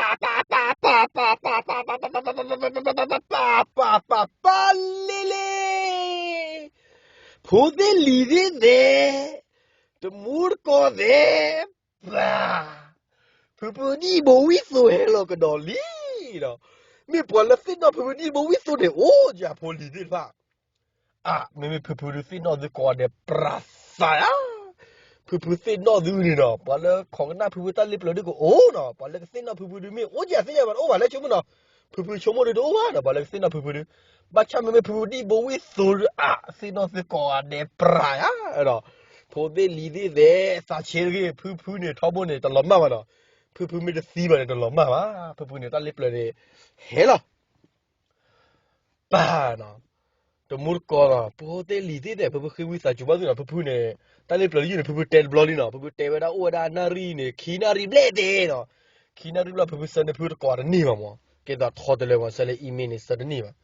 ပၢ်ပၢ်ပၢ်ပၢ်ပၢ်ပၢ်ပၢ်ပၢ်ပၢ်ပၢ်ပၢ်ပၢ်ပၢ်ပၢ်ပၢ်ပၢ်ပၢ်ပၢ်ပၢ်လ့လ့ ဖိသ့ၣ်လံၤသ့ၣ်သဲး တမူတကိးသ့ၣ် ပၢ် ဖုဖုဒံၣ်ဘိဝံၣ်သိဟဲလီၤကဒီးလံဒီး မ့ၢ်ပှၤလၢသ့ၣ်နီၣ်ဖုဖုဒံၣ်ဘိဝံၣ်သိန့ၣ် အိၣ်ယၤဖိလံၤသ့ၣ်တဖၣ် အါ မ့မ့ၢ်ဖုဖုဒုးသ့ၣ်နီၣ်သုကိးဂၤဒဲးပြးသးဧါ, ဖုဖုသ့ၣ်နီၣ်သုန့ၣ်ဒီး ပှၤလၢခိးကနၣ်ဖုဖုတၢ်လ့ပျၢၤဒုကအိၣ်နီၤ, ပှၤလၢကသ့ၣ်နီၣ်ဖုဖုဒုမ့ၢ်အိၣ်ကသ့ၣ်ညါဘၣ်တအိၣ်ဘၣ်လၢဆိကမိၣ်နီၤ, ဖုဖုဆိကမိၣ်ဒုတအိၣ်ဘၣ်ဒီး ပှၤလၢကသ့ၣ်နီၣ်ဖုဖုဒု, ဘၣ်ဆၣ်မ့မ့ၢ်ဖုဖုဒံၣ်ဘိဝံၣ်သိဒုအါ သ့ၣ်နီၣ်သုကိးဂၤဒဲးပြးဧါဒီး ဖိသ့ၣ်လံၤသ့ၣ်သဲး သးဆ့တဂ့ၤ ဖုဖုန့ၣ်ထီဘိန့ၣ် တလီၤမၢ်ဘၣ်နီၤ, ဖုဖုမ့ၢ်တသံဘၣ်န့ၣ် တလီၤမၢ်ဘၣ်, ဖုဖုန့ၣ် တၢ်လ့ပျၢၤန့ၣ် ဟဲလီၤ ပၢ်နီၤ, တမူတကိးနီၤ, ဖိသ့ၣ်လံၤသ့ၣ်သဲး ဖုဖုဃ့ဝံသးစူၤဘၣ်သုနီၤ, ဖုဖုန့ၣ် တၢ်လ့ပျၢၤလၢယုၢ်န့ၣ် ဖုဖုတဲတဘျီလံနီၤ, ဖုဖုတဲဝဲဒၣ်အိၣ်ဝဲဒၣ်နၣ်ရံၣ်န့ၣ် ခံနၣ်ရံၣ်ဘျဲၣ်သ့နီၤ, ခံနၣ်ရံၣ်ဘျီ ဖုဖုဆှၢန့ၢ်ဖုတကိးတန့ၢ်ဘၣ်မး, ကဲသိးထီတလၢမး ဆှၢလၢ email န့ၣ် ဆှၢတန့ၢ်ဘၣ်,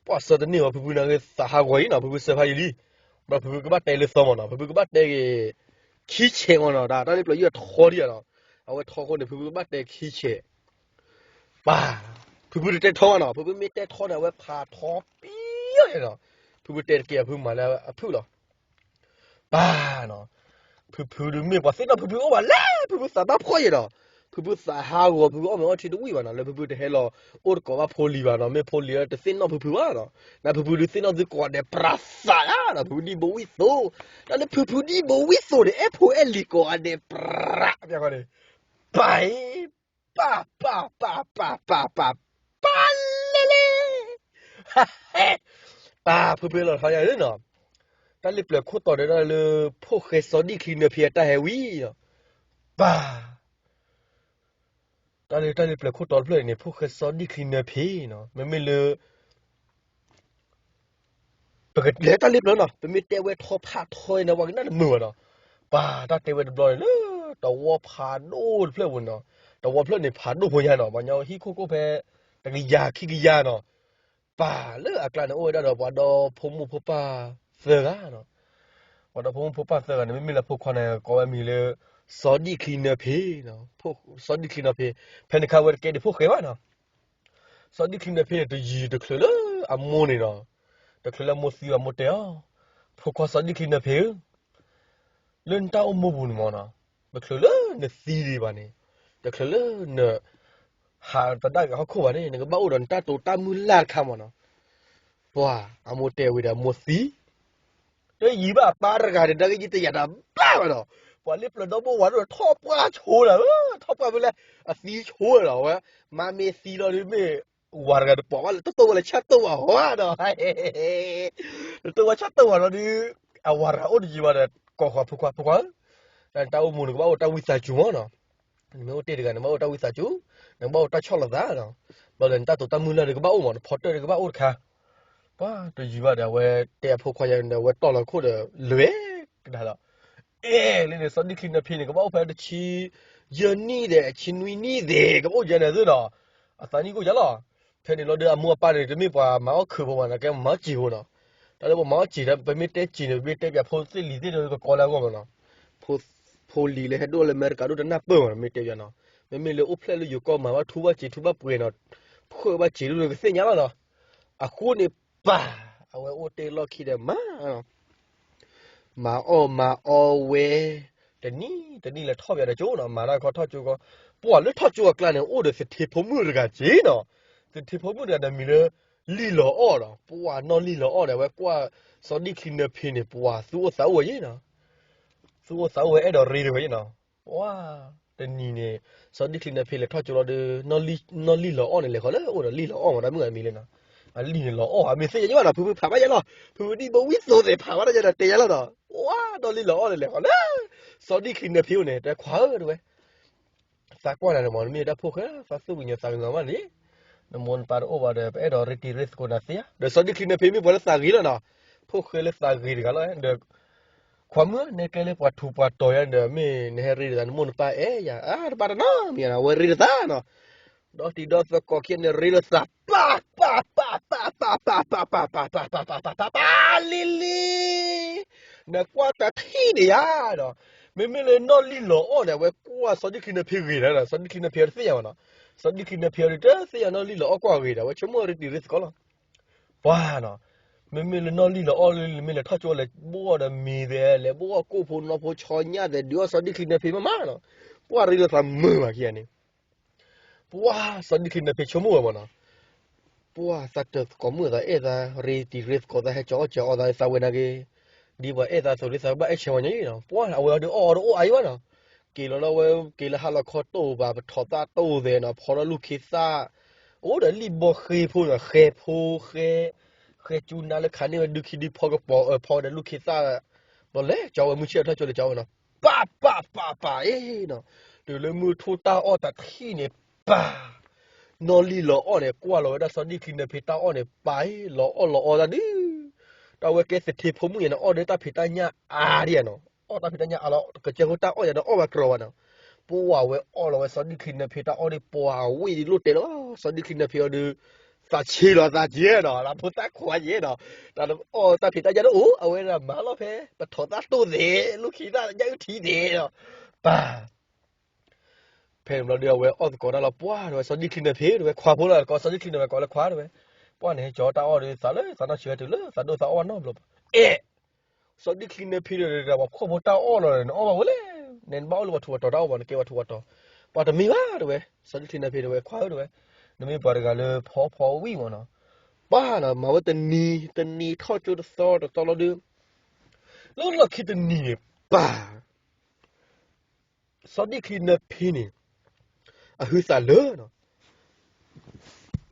ပှၤဆှၢတန့ၢ်ဘၣ် ဖုဖုနာ်က့သးဟးဂီၤအံၤနီၤ, ဖုဖုဆှၢဖးယံာ်လံ, ဘျီဖုဖုကဘၣ်တဲလၢသီမးနီၤ, ဖုဖုကဘၣ်တဲက့ၤ ခံဆဲးမးနီၤ, တၢ်လ့ပျၢၤယုၢ်အထီဒံးဧါနီၤ, အဝဲထီဃိန့ၣ် ဖုဖုကဘၣ်တဲခံဆဲး ပၢ်, ဖုဖုတတဲထီဘၣ်နီၤ, ဖုဖုမ့ၢ်တဲထီန့ၣ် အဝဲဖးထီပံယီၤနီၤ, ဖုဖုတဲတက့ၢ် ဖုမၤလၢအဖုၣ်လီၤ, ပၢ်နီၤ, ဖုဖုဒုမ့ၢ်ပှၤသ့ၣ်နီၣ်ဖုဖုအိၣ်ဘၣ်လဲၣ်, ဖုဖုသးဘၣ်ဖှီၣ်ယဲဒီး, ဖုဖုသးဟးဂီၤ ဖုဖုအီၣ်မ့ၤအီထံတဝံၣ်ဘၣ်နီၤ, လၢဖုဖုတဟဲလီၤအိၣ်တကိးဘၣ်ဖိလံၤဘၣ်နီၤ, မ့ၢ်ဖိလံၤတသ့ၣ်နီၣ်ဖုဖုဘၣ်နီၤ, နဖုဖုဒုသ့ၣ်နီၣ်သုကိးဂၤဒဲးပြးသးဧါနီၤ, ဖုဖုဒံၣ်ဘိဝံၣ်သိ, တၢ်လၢဖုဖုဒံၣ်ဘိဝံၣ်သိန့ၣ် အဲၣ်ဖိအဲၣ်လံၤကိးဂၤဒဲးပြး, ပၢ်အံၤ ပၢ် ပၢ် ပၢ် ပၢ် ပၢ် ပၢ် ပၢ်လဲလဲ, ပၢ် ဖုဖုလီၤထီယၤလံနီၤ, တၢ်လ့ပျၢၤခိၣ်တီဒီးတၢ်လၢ ဖိၣ်ဃဲစီၤဒံၣ်ချံနၢဖံအတၢ်ဟဲဝံၤနီၤ, ပၢ်, တၢ်လၢတၢ်လ့ပျၢၤခိၣ်တီတဖျၢၣ်န့ၣ် ဖိၣ်ဃဲစီၤဒံၣ်ချံနၢဖံနီၤ, မ့မ့ၢ်လၢ ပကလဲၤတၢ်လ့ပျၢၤနီၤ, ပမ့ၢ်တဲဝဲထီဖးထီန့ၣ် ပှၤကနၣ်တမုာ်ဘၣ်နီၤ, ပၢ် တၢ်တဲဝဲတဘျီန့ၣ်လၢ တဝီဖးဒိၣ်တဖျၢၣ်ပူၤနီၤ, တဝီဖျၢၣ်န့ၣ်ဖးဒိၣ်ဖိညါနီၤ, ပှၤကညီဟံၣ်ခိၣ်ကိၣ်ဖဲ တကယၤခံကယၤနီၤ, ပၢ်လၢအကျါန့ၣ် အိၣ်ဝဲဒၣ်ဒီးပှၤဒီဖိမိၢ်ဖိပၢ်သၢဂၤနီၤ, ပှၤဒီဖိမိၢ်ဖိပၢ်သၢဂၤန့ၣ် မ့မ့ၢ်လၢဖိခွါန့ၣ် ကိးဝဲမံၤလၢ စီၤဒံၣ်ချံနၢဖံနီၤ, စီၤဒံၣ်ချံနၢဖံ, ဖဲန့ၣ်ခါဝဲတကဲဒံးဖိၣ်ဃဲဘၣ်နီၤ စီၤဒံၣ်ချံနၢဖံန့ၣ် တယံာ်တချုးလၢအမိၢ်န့ၣ်နီၤ, တချုးလၢအမိၢ်သံဘၣ် အမိၢ်တဲအီၤ, ဖိခွါစီၤဒံၣ်ချံနၢဖံဧၢ, လၢနတၢ်အိၣ်မူပူၤန့ၣ်မ့ၢ်နီၤ, တချုးလၢနသံဒံးဘၣ်န့ၣ်, တချုးလၢန ဟးသဒၣ်က့ၤဟီၣ်ခိၣ်ဘၣ်န့ၣ် နကဘၣ်အိၣ်ဒီးနတၢ်တိာ်တၢ်မုၢ်လၢ်တခါမ့ၢ်နီၤ, ပှၤ အမိၢ်တဲဝံၤဒီးအမိၢ်သံ တယံာ်ဘၣ် ပၢ်တဂၤန့ၣ် နာ်က့ယတယာ်တၢ်ဘၣ်ဘၣ်ဒီး ပှၤလၢပျၢၤဒီဘိဝၤဒိၣ်ဒီး ထီၣ်ပှၢ်ဆိလီၤ, ထီၣ်ပှၢ်ဖဲလဲၣ် အသံဆိလီၤဝဲ, မါမ့ၢ်သံလီၤဒုးမ့ၢ် ဝၤတဂၤတပိာ်ဘၣ်လၢ တတိၢ်ဝဲလၢဆၣ်တိၢ်ဝၤဟီဒီး တတိၢ်ဝဲဆၣ်တိၢ်ဝၤလီၤဒုး အဝၤတဂၤအိၣ်တယံာ်ဘၣ်ဒီး ကိးဃီၤဖိခွါ ဖိခွါဧၢ, တၢ်အိၣ်မူနကဘၣ်အိၣ်တၢ်ဝံသးစူၤမ့ၢ်နီၤ, နမ့ၢ်အိၣ်တ့ၢ်တဂၤ နဘၣ်အိၣ်တၢ်ဝံသးစူၤ, နကဘၣ်အိၣ်တၢ်ဆီၣ်လီၤသးနီၤ, ဘျီဒီးနတၢ်တိာ်တၢ်မုၢ်လၢ်ဒီးကဘၣ်အိၣ်မ့ၢ် နဖီတၢၢ်ဒီးကဘၣ်အိၣ်တခါ, ပှၤတယံာ်ဘၣ်ဒီး အဝဲတဲအဖိခွါယါန့ၣ်ဒီး အဝဲတီၢ်လီၤခိၣ်ဒီး လဲၤကဒါလီၤ, အဲ လၢန့ၣ် စီၤဒံၣ်ချံနၢဖံန့ၣ် ကဘၣ်အိၣ်ဖဲတဆံယဲၢ်နံၣ်ဒီး ဆံနွံနံၣ်သ့ၣ် ကဘၣ်အိၣ်ယဲန့ၣ်သုဒီး အသးနံၣ်ကအိၣ်ယါလီၤ, ဖဲန့ၣ်လီၤဒီး အမိၢ်အပၢ်န့ၣ် တမ့ၢ်ပှၤမၤအီၣ်ခုးဖိဘၣ်နီၤ, ကဲမၤအီၣ်စ့ဖိနီၤ, တၢ်လၢပှၤမၤအီၣ်စ့ဒီး ပမ့ၢ်တဲစ့န့ၣ် ပမ့ၢ်တဲပၠးဖိသ့ၣ်လံၤသ့ၣ်ဒီး ကကီလၢအဂီၢ်မ့ၢ်နီၤ, ဖိလံၤလၢဟဲဒိၣ်လၢအမဲရကၤဒိၣ်တနၢ်ပၢၢ်မ့ၢ်နီၤ, မ့ၢ်တဲပၠးနီၤ, မ့မ့ၢ်လၢအိၣ်ဖျဲၣ်လၢယိၤကီၢ်မၤဘၣ်ထူဘၣ်စ့ၤထူဘၣ်ပှဲၤနီၤ, ဖှၢဘၣ်စ့ၤဒိၣ်လၢကသ့ၣ်ညါလီၤနီၤ, အဃိန့ၣ်ပၢ် အဝဲအိၣ်တ့ၢ်လီၢ်ခံဒီးမၤ မၤအီၣ်မၤအီဝဲ, တနံၣ်တနံၣ်လဲၤထီၣ်ပၠးဒီးကၠိနီၤ, မၤတၢ်ခီထီၣ်ကၠိကီ, ပှၤလၢထီၣ်ကၠိအကျါန့ၣ် အိၣ်ဒီးသထ့ဖိမုၣ်တဂၤက့နီၤ, သထ့ဖိမုၣ်တဂၤဒီးမံၤလၢ လံၣ်လီၤအီၣ်ဒီး ပှၤနီၢ်လံၣ်လီၤအီၣ်ဒီး အဝဲကွၢ်စီၤဒံၣ်ချံနၢဖံန့ၣ် ပှၤသူၣ်အိၣ်သးအိၣ်ဝဲယ့နီၤ, သူၣ်အိၣ်သးအိၣ်ဝဲအဲၣ်ဒိးရ့တဝဲယ့နီၤ, ပှၤ တနံၤန့ၣ် စီၤဒံၣ်ချံနၢဖံလဲၤထီၣ်ကၠိလီၤဒီး နီၢ်လံၣ်လီၤအီၣ်န့ၣ် လဲၤဃီၤလၢအိၣ်ဒီးလံၣ်လီၤအီၣ်မး တၢ်မုၣ်ဂၤမံၤလၢနီၤ, အလံၣ်န့ၣ်လီၤအီၣ် အမ့ၢ်သ့ၣ်ညါယ့ဘၣ်နီၤ, ဖုဖုဖးဘၣ်ယဲလီၤ, ဖုဖုဒံၣ်ဘိဝံၣ်သိသ့ၣ်ဖးဘၣ်တၢ်ယဲဒီးတဲယဲလီၤနီၤ, ပှၤနီၢ်လံၣ်လီၤအီၣ်န့ၣ် လဲၤဃီၤလၢ စီၤဒံၣ်ချံနၢဖံအိၣ်န့ၣ် တဲခွါဧၢတဝဲ သးကွၢ်နၤန့ၣ်မ့ၢ် နမ့ၢ်တၢ်ဖိၣ်ဃဲ သးသူၣ်ကညီၤသးကညီၤမးန့ၣ်, နမိၢ်နပၢ်တအိၣ်ဘၣ်ဒီး ပအဲၣ်ဒိးရ့တံၤရ့သကိးနၤသ့ဧါ, ဒီးစီၤဒံၣ်ချံနၢဖံမ့ၢ်ပှၤလၢသးဂ့ၤလီၤနီၤ, ဖိၣ်ဃဲလၢသးဂ့ၤတဂၤလီၤ, ဒီး ခွါမုၣ် နဲကဲလၢပှၤထူးပှၤတီၤယါဒီး မ့ၢ်နဟဲရ့ဒီးသး နမိၢ်နပၢ်အဲၣ်ယၤ, အါ တဘၣ်တနီၤမံၤနီၤ, အဝဲရ့ဒီးသးနီၤ, ဒီးတံၤဒီသကိးခံန့ၣ် ရ့ဒီးသး ပၢ် ပၢ် ပၢ် ပၢ် ပၢ် ပၢ် ပၢ် ပၢ် ပၢ် ပၢ်ပၢ်ပၢ်ပၢ်ပၢ်ပၢ်ပၢ်လံလံ, နကွၢ်တၢ်ထံၣ်န့ၣ်ယါဒီး, မ့မ့ၢ်လၢနီၢ်လံၢ်လီၤအီၣ်န့ၣ် အဝဲကွၢ်စီၤဒံၣ်ချံနၢဖံဂ့ၤဒီး စီၤဒံၣ်ချံနၢဖံတသ့ၣ်ညါဘၣ်နီၤ, စီၤဒံၣ်ချံနၢဖံအီၤဒီးတသ့ၣ်ညါနီၢ်လံၢ်လီၤအီၣ်ကွၢ်ဂ့ၤဒီး အဝဲဆိကမိၣ်ရ့တံၤရ့သကိးလီၤ. ပှၤနီၤ, မ့မ့ၢ်လၢနီၢ်လံၢ်လီၤအီၣ်လၢ မ့ၢ်လဲၤထီၣ်ကၠိလဲၤဘိၣ်အီၤဒီးမ့ၤသဲး လဲၤဘိၣ်အီၣ်ကိၣ်ဖိနီၢ်ဖိဆီညၣ်သဲး ဒုးအီၣ်စီၤဒံၣ်ချံနၢဖံမးမးနီၤ, ပှၤရ့ဒီးသးမုာ်ဘၣ်ခံဂၤန့ၣ် ပှၤစီၤဒံၣ်ချံနၢဖံဆိကမိၣ်ဝဲမးနီၤ, ပှၤသးတကိးမုၣ်သးအဲၣ်သး ရ့တံၤရ့သကိးသး ဟဲကၠီအီၣ်ကၠီအီသး သးဝဲနာ်က့, ဒ်ပှၤအဲၣ်သးသိးလံ သးဘၣ်အဲၣ်ဆဲးဝဲညီအံၤနီၤ, ပှၤအဝဲအီၤဒီးအီၣ်အီၤဒီးအိၣ်အါအံၤဘၣ်နီၤ, က့ၤလီၤလၢဝဲ က့ၤလၢဟါလီၤခီတိၢ်ဘၣ် ပထီၣ်သၣ်တိၢ်သဲးနီၤ ဖီဒီးလူၢ်ခ့သၣ်, အိၣ်ဒီးလံၣ်ဘီဃ့ဖိနီၤ ဃဲဖိဃဲ, ဃဲကၠူနါလၢခးန့ၢ်ဝဲဒုခံဒုဖီကပီၤ ဖီဒီးလူၢ်ခ့သၣ်, ဘျီလဲၤကၠီဝဲမုၢ်ဆ့ၣ်ထီၣ်ကၠိလဲၤကၠီဝဲနီၤ, ပၢ်ပၢ်ပၢ်ပၢ်အ့နီၤ, တုၤလၢမုၢ်ထူၣ်တၢ်အီၣ်တၢ်ထံၣ်န့ၣ် ပၢ် နီၢ်လံၢ်လီၤအီၣ်န့ၣ် ကွၢ်လီၤဝဲဒၣ်စီၤဒံၣ်ချံနၢဖံတၢ်အီၣ်န့ၣ် ပၢ်အ့ လီၤအီၣ်လီၤအီတၢ်ဒုး, တၢ်ဝဲကဲသထ့ဖိမုၣ်ယါန့ၣ် အီၣ်ဒီးတၢ်ဖံးတၢ်ညၣ်အါဒံးနီၤ, အီၣ်တၢ်ဖံးတၢ်ညၣ်အါလီၤ ကစၢၢ်ဖိတၢ်အီၣ်ယါဒီးအီၣ်ဝဲကြီဝဲနီၤ, ပှၤဝဲအီၣ်လီၤဝဲစီၤဒံၣ်ချံနၢဖံတၢ်အီၣ်ဒံး ပှၤဝံၣ်ဒံးလိၣ်တဲာ်လီၤ, စီၤဒံၣ်ချံနၢဖံအီၤဒုး သးဆ့လီၤသးကဲနီၤ လၢဖိသၣ်ခွါယဲနီၤ, တၢ်အီၣ်တၢ်ဖံးတၢ်ညၣ်ဒ်အိၣ် အဝဲဒၣ်မၤလီၤဖဲ ပထီၣ်သၣ်တိၢ်သဲး လူၢ်ခ့သၣ်ညၣ်အုၣ်ထံသဲးနီၤ, ပၢ် ဖဲန့ၣ်ဘျီဒီး အဝဲအီၣ်သကိးတၢ်လီၤ ပှၢ်တဲဝဲ စီၤဒံၣ်ချံနၢဖံတဲဝဲ ခွါဖိလီၤ ကိးစီၤဒံၣ်ချံနၢဖံကိးလၢခွါတဲဝဲ, ပှၢ်န့ၣ် ဟဲကၠီတၢ်အီၣ်ဒီးသးလၢသးနီၢ်ဆံးဝဲတုၤလၢသးဒိၣ်သးအီၣ်နီတဘျီဘၣ်, အဲၣ်, စီၤဒံၣ်ချံနၢဖံဒီး ပှၤဖှီၣ်ဖိတၢ်အီၣ်လီၤ နအီၣ်ဘၣ်ဝဲလဲၣ်, နဘၣ်အိၣ်လၢပှၤထူးပှၤတီၤတၢ်အီၣ်ဘၣ် နကဲပှၤထူးပှၤတီၤ, ပှၢ်တမ့ၢ်ဘၣ်တဲဝဲ, စီၤဒံၣ်ချံနၢဖံတဲဝဲ ခွါဧၢတဲဝဲ, နမ့ၢ်ပှၤတဂၤလၢဖှီၣ်ဖှီၣ်ဝံၣ်မးနီၤ, ပှၢ်နီၤ မၤဝဲတနံၤ တနံၤထီၣ်ကၠိတသီတသီလီၤဒုး, လၢလီၢ်ခံတနံၤန့ၣ် ပၢ် စီၤဒံၣ်ချံနၢဖံန့ၣ် အဟုသးလၢနီၤ,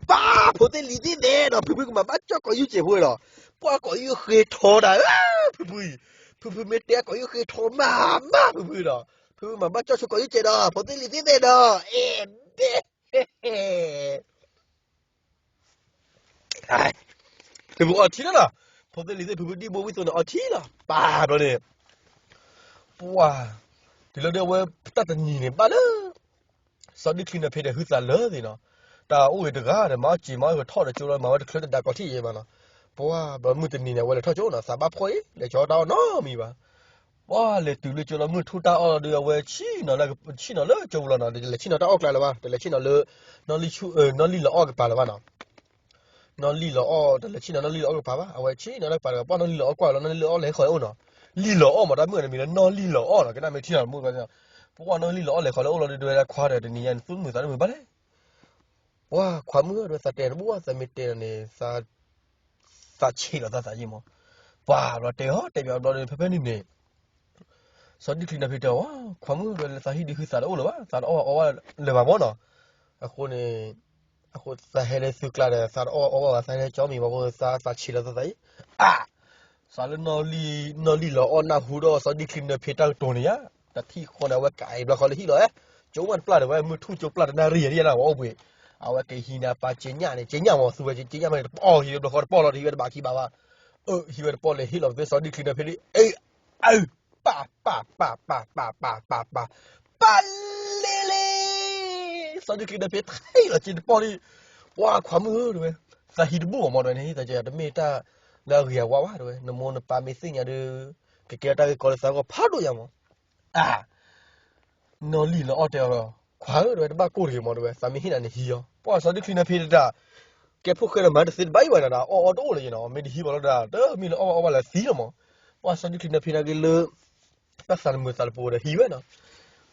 ပၢ် ဖိသ့ၣ်လံၤသ့ၣ်သဲးနီၤ ဖုဖုကမၤဘၣ်ကၠီၣ်ကိးယုၢ်စဲးဖိနီၤ, ပှၢ်ကိးယုၢ်ဃ့ထီတၢ်ဧၢ, ဖုဖုအံၤ, ဖုဖုမ့ၢ်တဲကိးယုၢ်ဃ့ထီမးမးဖုဖုနီၤ, ဖုဖုမၤဘၣ်ကၠီၣ်ဆိကိးယုၢ်စဲးဒီး ဖိသ့ၣ်လံၤသ့ၣ်သဲးနီၤ, အဲၣ်ဘ့ၣ် ဖုဖုအီထံလီၤနီၤ, ဖိသ့ၣ်လံၤသ့ၣ် ဖုဖုဒံၣ်ဘိဝံၣ်သိန့ၣ် အီထံလီၤ ပၢ်ဘျီန့ၣ်, ပှၢ်, တုၤလီၤဒုးအဝဲတၢ်တနံၤန့ၣ် ဘၣ်လၢ စီၤဒံၣ်ချံနၢဖံဒီးဟုသးလၢသ့ၣ်နီၤ, တၢ်အိၣ်ဂ့ၤတဂၤဒီး မၤအီၣ်စံာ်မၤအီၣ်ဂ့ၤထီၣ်ဒီးကၠိလီၤ မၤဝဲတချုးတဒါကိးထံၣ်ယဲဘၣ်နီၤ, ပှၢ် ဘျီမုၢ်တနံၤန့ၣ် အဝဲလဲၤထီၣ်ကၠိနီၤ သးဘၣ်ဖှီၣ်အံၤ လဲၤကၠီတၢ်အီၣ်နီတမံၤဘၣ်, ပှၢ်လဲၤတုၤလၢကၠိလီၤ မုၢ်ထူၣ်တၢ်အီၣ်လီၤဒုး အဝဲဆ့ၣ်နီၤလၢ ဆ့ၣ်နီၤလၢကၠိပူၤလီၤနီၤ တလဲၤဆ့ၣ်နီၤတၢ်အီၣ်ကျါလၢၤဘၣ် တလဲၤဆ့ၣ်နီၤလၢ နီၢ်လံၢ်လီၤအီၣ်ကပၤလၢၤဘၣ်နီၤ နီၢ်လံၢ်လီၤအီၣ် တလဲၤဆ့ၣ်နီၤနီၢ်လံၢ်လီၤအီၣ်ကပၤဘၣ် အဝဲဆ့ၣ်နီၤလၢကပၤတဂၤ ပှၢ်နီၢ်လံၢ်လီၤအီၣ်ကွၢ်လီၤ နီၢ်လံၢ်လီၤအီၣ်လဲၤဟဲဃီၤအိၣ်နီၤ, လံၢ်လီၤအီၣ်မး တၢ်မုၣ်န့ၣ်မံၤလၢနီၢ်လံၢ်လီၤအီၣ်နီၤ ကနၣ်မ့ၢ်ထံၣ်နီၤမုၣ်, ပှၢ်နီၢ်လံၢ်လီၤအီၣ်လဲၤဃီၤလၢအိၣ်လီၤဒုး တဲဝဲဒၣ်ခွါဒီး တနံၤညါန့ၣ် သူၣ်မုာ်သးတမုာ်ဘၣ်လဲၣ်, ပှၢ်ခွါမုၣ်ဧၢ တဲဝဲ သးတဲတဘူၣ်ဘၣ် သးမ့ၢ်တဲဒီးန့ၣ် သးဆံးလီၤသးသးယံမး, ပှၢ်ဘျီတဲအီၤ တဲဘၣ်ဘျီဒီး ဖဲဖဲန့ၣ်န့ၣ် စီၤဒံၣ်ချံနၢဖံတဲအီၤ ခွါမုၣ်ဧၢ သးဟံၣ်ဒုးဟုသးတအိၣ်လၢၤဘၣ် သးတအီၣ်ဘၣ်အီၣ်ဘၣ်လၢၤဘၣ်မးနီၤ, အဃိန့ၣ် အဃိသးဟဲလၢသုကျါဒီး သးတအီၣ်ဘၣ်အီၣ်ဘၣ်ဘၣ် သးဟဲလၢကၠီမံၤဘၣ်အဃိ သးသးဆံးလီၤသးသးအံၤ, အါ စးလၢ နီၢ်လံၢ်လီၤအီၣ်နၢ်ဟူဒီးစီၤဒံၣ်ချံနၢဖံတၢ်ကတိၤန့ၣ်ယါ, တထံၣ်ဃီန့ၣ် အဝဲကးအံၤဘျီဃီလၢဟံၣ်လီၤဧါ, ကၠိမးတပျၢ်ဒီးဝဲ မုၢ်ထူၣ်ကၠိပျၢ်တနၣ်ရံၣ်ယါဒ်ယါနၤ ဝဲအိၣ်ဘှံး, အဝဲကဟံးန့ၢ်ပၢ်ကၠ့ညၣ်န့ၣ် ကၠ့ညၣ်မး သူဝဲကၠ့ညၣ်မး တပီၢ်ဟံးဝဲဘျီဃီတပီၢ်လီၤ တဟံးဝဲတဘးခံဘးဘၣ်, အၢ ဟံးဝဲတပီၢ်လဲၤဟ့ၣ်လီၤပသ့စီၤဒံၣ်ချံနၢဖံဒ် အၢ အၢ ပၢ် ပၢ် ပၢ် ပၢ် ပၢ် ပၢ် ပၢ် ပၢ်လ့လ့, စီၤဒံၣ်ချံနၢဖံထံၣ်လီၤကၠ့တပီၢ်လံ, ပှၢ်ခွါမုၣ်ဧၢ တဲဝဲ, သးဟံးတဘူၣ်မး တဲဝဲန့ၣ် သးကဲတမ့ၢ်တၢ်လၢအဂ့ၤအဝါဘၣ် တဲဝဲ, နမိၢ်နပၢ်မ့ၢ်သ့ၣ်ညါဒီး ကကဲတၢ်ဂ့ၢ်ကီလၢသးဂီၢ်ဖးဒိၣ်ညါမး, အါ နီၢ်လံၢ်လီၤအီၣ်တဲအီၤလီၤ, ခွါဧၢ တဲဝဲ တဘၣ်ကိၢ်တဂ့ၤမး တဲဝဲ, သးမ့ၢ်ဟ့ၣ်နၤန့ၣ်ဟံးအီၤ, ပှၢ်စီၤဒံၣ်ချံနၢဖံတတၢ် ကဲဖိၣ်ဃဲဒီးမၤတသ့တဘၣ်အံၤဘၣ်နၤဒီး အီၣ်အီၣ်တအိၣ်လၢၤယနီၤ မ့ၢ်တဟံးဘၣ်လီၤဒီး တမ့ၢ်လၢအီၣ်ဘၣ်အီၣ်ဘၣ်လၢသံလီၤမး, ပှၢ်စီၤဒံၣ်ချံနၢဖံနာ်က့လၢ တၢ်သးတမုာ်သးတပူၤဒီးဟံးဝဲနီၤ,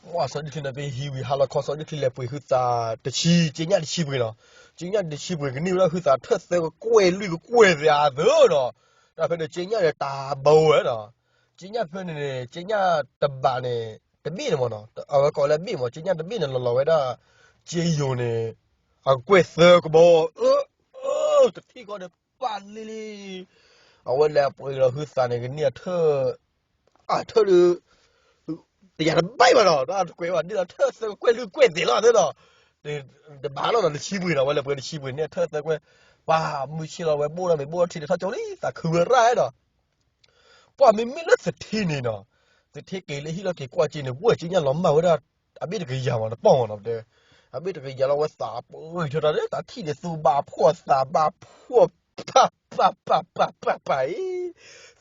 ပှၢ်စီၤဒံၣ်ချံနၢဖံဟံးဝံၤဟါလီၤခီ စီၤဒံၣ်ချံလဲၤပှ့ၤဟုသးတဆံ ကၠ့ညၣ်တဆံပှ့ၤနီၤ, ကၠ့ညၣ်တဆံပှ့ၤကန့ၢ်ဝဲဒၣ်ဟုသးထၢၣ်သၢကကွဲၢ်လွံၢ်ကကွဲၢ်သ့ၣ်အသိးနီၤ, တၢ်ဖဲန့ၣ် ကၠ့ညၣ်န့ၣ်တၢ်ဘိဝဲနီၤ, ကၠ့ညၣ်ဖဲန့ၣ်န့ၣ် ကၠ့ညၣ်တဘးန့ၣ် တဘ့ၣ်န့ၣ်မးနီၤ, အဝဲကိးလၢဘ့ၣ်မး ကၠ့ညၣ်တဘ့ၣ်န့ၣ် လီၤလီၤဝဲဒၣ် ကၠ့ယိၤန့ၣ် အကကွဲၢ်သၢကဘီ, အၢ အၢ တထံၣ်ဃီန့ၣ် ပၢ်လ့လ့, အဝဲလဲၤပှ့ၤလီၤဟုသးန့ၣ် ကန့ၢ်အထၢၣ် အထၢၣ်ဒုး တယၤတဘၣ်ဘၣ်နီၤ, တၢ်တကွဲးဘၣ် ဒ်လီၤထၢၣ်သၢကကွဲၢ်လွံၢ်ကွဲၢ်သ့ၣ်လီၤသ့နီၤ, တဘၣ်လီၤနီၤ တဆံပှ့ၤနီၤ, အဝဲလဲၤပှ့ၤတဆံပှ့ၤန့ၣ် အထၢၣ်သၢကွဲၢ်, ပှၢ်မုၢ်ဆ့ၣ်လီၤဝဲ ဘိၣ်ထီၣ်မ့ၤဘိၣ်ထီၣ်ထံဒီးထီၣ်ကၠိလံ သးခုဝဲရၣ်ဒီး ပှၢ်မ့မ့ၢ်လၢသထ့န့ၣ်နီၤ, သထ့က့ၤလၢဟံၣ်လီၤက့ၤကွၢ်ကၠ့န့ၣ် ဝဲၢ်ကၠ့ညၣ်လီၤမၢ်ဝဲဒၣ် အဘ့ၣ်တကယၤမး တပီၢ်မးနီၤ, တဲ အဘ့ၣ်တကယၤလီၤဝဲသးပှ့ၤထီၣ်တၢ်ဒီး သးထံၣ်န့ၣ် သူဘၣ်ဖှီၣ်သးဘၣ်ဖှီၣ် ပၢ်ပၢ်ပၢ်ပၢ်ပၢ်ပၢ်အံၤ,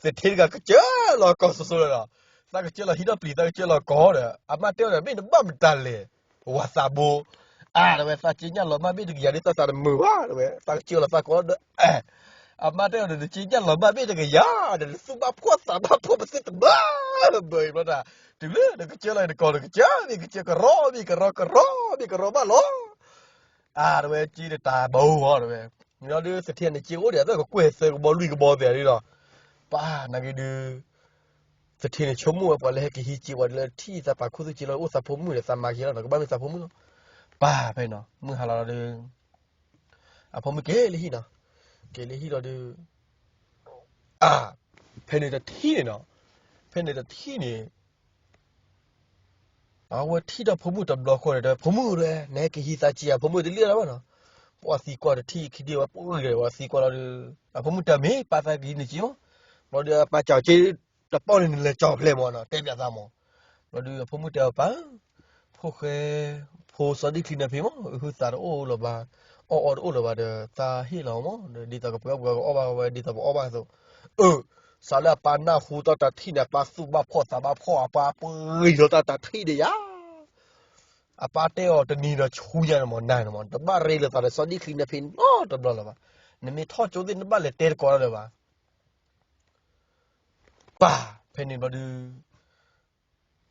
သထ့တဂၤကစၢၢ်လီၤကီၢ်စိၤစိၤလီၤဒီး, သးကစၢၢ်လီၤဟံးထီၣ်ပျံၤ သးကစၢၢ်လီၤကီၢ်ဒီး အမါတဲအီၤဒီး မ့ၢ်နဘၣ်မတၤလဲၣ်, ဝၤသးဘိ, အါ တဲဝဲ သးက့ညၣ်လီၤမၢ်ဘ့ၣ်တကယၤဒီး သးသးတမုာ်ဘၣ် တဲဝဲ သးကစၢၢ်လီၤသးကီၢ်ဒီး အမါတဲအီၤဒီး နက့ညၣ်လီၤမၢ်ဘ့ၣ်တကယၤဒီး နသူၣ်ဘၣ်ဖှီၣ်သးဘၣ်ဖှီၣ်ပသ့ၣ်တဘၣ်ဘၢအံၤဘျီတၢ်, တုၤလၢနကစၢၢ်လီၤနကီၢ် နကစၢၢ်မ့ၢ်ကစၢၢ်ကရီမ့ၢ်ကရီကရီမ့ၢ်ကရီဘၣ်လီၤ. အါ တဲဝဲ က့တတၢ်ဘၣ်ဧိၤ တဲဝဲ, ဒီးသထ့န့ၣ်က့အိၣ်ဒံး သးကကွဲၢ်သၢကဘီလွံၢ်ကဘီသ့ၣ်ဒ်ဒီး, ပၢ် နာ်က့ဒုး သထ့န့ၣ်ဆိကမိၣ်ဝဲ ပှၤလၢဟဲက့ၤဟံးက့ၤဝဲလၢထံၣ်သးပာ်ခူသူၣ်က့လီၤ အိၣ်သးဖိမုၣ်ဒီး သးမၤက့ၤလီၤဒီး ကဘၣ်မ့ၢ်သးဖိမုၣ်လီၤ. ပၢ် ဖဲန့ၣ်နီၤ မုၢ်ဟါလီၤဒီး အဖိမုၣ်က့ၤလၢဟံၣ်နီၤ, က့ၤလၢဟံၣ်လီၤဒီး အါ ဖဲန့ၣ်တထံၣ်န့ၣ်နီၤ, ဖဲန့ၣ်တထံၣ်န့ၣ် အဝဲထံၣ်ဒီးဖိမုၣ်တဘျီဃီန့ၣ် တဲဝဲ ဖိမုၣ်တဲဝဲ နဟဲက့ၤဟံးသးက့ဧါ ဖိမုၣ်တလံၣ်လၢၤဘၣ်နီၤ, ပှၤသံကွၢ်တထံၣ်ခံထံၣ်ဝဲ ပှၤဂ့ၤဒီး ပှၤသံကွၢ်လီၤဒီး အဖိမုၣ်တဲ မ့ၢ်ပၢ်သးက့ၤန့ၣ်က့မး, ဘျီဒီးအပၢ်ကၠီက့ တပီၢ်န့ၣ်နလဲၤကၠီဖျဲၣ်မးနီၤ တဲပၠးသးမး, ဘျီဒီးအဖိမုၣ်တဲအီၤ ပၢ် ဖိၣ်ဃဲ ဖိစီၤဒံၣ်ချံနၢဖံမး ဟုသးတအိၣ်လၢၤဘၣ်, အီၣ်အီတအိၣ်လၢၤဘၣ်ဒီး သးဟ့ၣ်လီၤမး ဒ်သိးကပှဲၤအီၣ်ပှဲၤကအီၣ်ဘၣ်ဝဲ ဒ်သိးပအီၣ်ဘၣ်အသိး, အၢ စးလၢအပၢ်နၢ်ဟူတၢ်တထံၣ်န့ၣ် အပၢ်သူၣ်ဘၣ်ဖှီၣ်သးဘၣ်ဖှီၣ် အပၢ်ပှ့ၤလီၤတၢ်တထံၣ်ဒီးယၤ အပၢ်တဲအီၤတနံၤဒီးဆူညါန့ၣ်မး နၤန့ၣ်မး တဘၣ်ရ့လိာ်သးဒီးစီၤဒံၣ်ချံနၢဖံနီတဘျီလၢၤဘၣ်, နမ့ၢ်ထီၣ်ကၠိသ့ၣ် နဘၣ်လဲၤတဲတကိးတၢ်လၢၤဘၣ်. ပၢ် ဖဲန့ၣ်ဘျီဒုး နီၢ်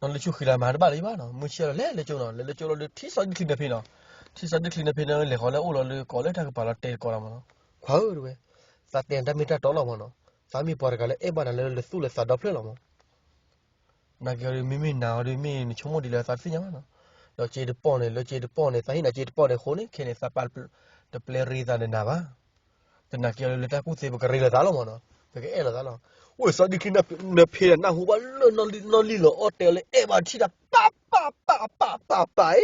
လံၢ်ဆူၣ်ဃံလၤမၤတဘၣ်လၢၤဘၣ်နီၤ မုၢ်ဆ့ၣ်လီၤလဲၤလၢကၠိနီၤ လဲၤလၢကၠိလီၤဒီး ထံၣ်စီၤဒံၣ်ချံနၢဖံနီၤ, ထံၣ်စီၤဒံၣ်ချံနၢဖံန့ၣ် လဲၤဃီၤလၢအအိၣ်လီၤလၢကိးလၢတၢ်ကပၤလီၤတဲတကိးလီၤမးနီၤ, ခွါဧၢ တဲဝဲ, သးတဲနတၢ်မ့ၢ်တၢ်တီလီၤမးနီၤ, သးမ့ၢ်ပှၤတဂၤလၢအဲၣ်ဘၣ်နၤလၢလၢသူၣ်လၢသးဒီဖျၢၣ်လီၤမး နာ်က့အီၤဒီး မ့မ့ၢ်နၤအီၤဒီး မ့ၢ်နဆိကမိၣ်ဒ်လဲၣ်သးတသ့ၣ်ညါဘၣ်နီၤ, ဒီးစ့တပီၢ်န့ၣ် လၢစ့တပီၢ်န့ၣ် သးဟ့ၣ်နၤစ့တပီၢ်န့ၣ်အဃိန့ၣ် ခဲန့ၣ် သးပာ်တပျဲရ့သးဒီးနၤဘၣ်, သနာ်က့အီၤဒီး လၢတၢ်ကူၣ်သ့ပကရ့လိာ်သးလီၤမးနီၤ, ပကအဲၣ်လိာ်သးလီၤ, အိၣ်စီၤဒံၣ်ချံနၢဖံဒီး နၢ်ဟူဘၣ်လၢနီၢ်လံၢ်လီၤအီၣ်တဲအီၤလၢအဲၣ်ဘၣ်ထံၣ်တၢ် ပၢ်ပၢ်ပၢ်ပၢ်ပၢ်ပၢ်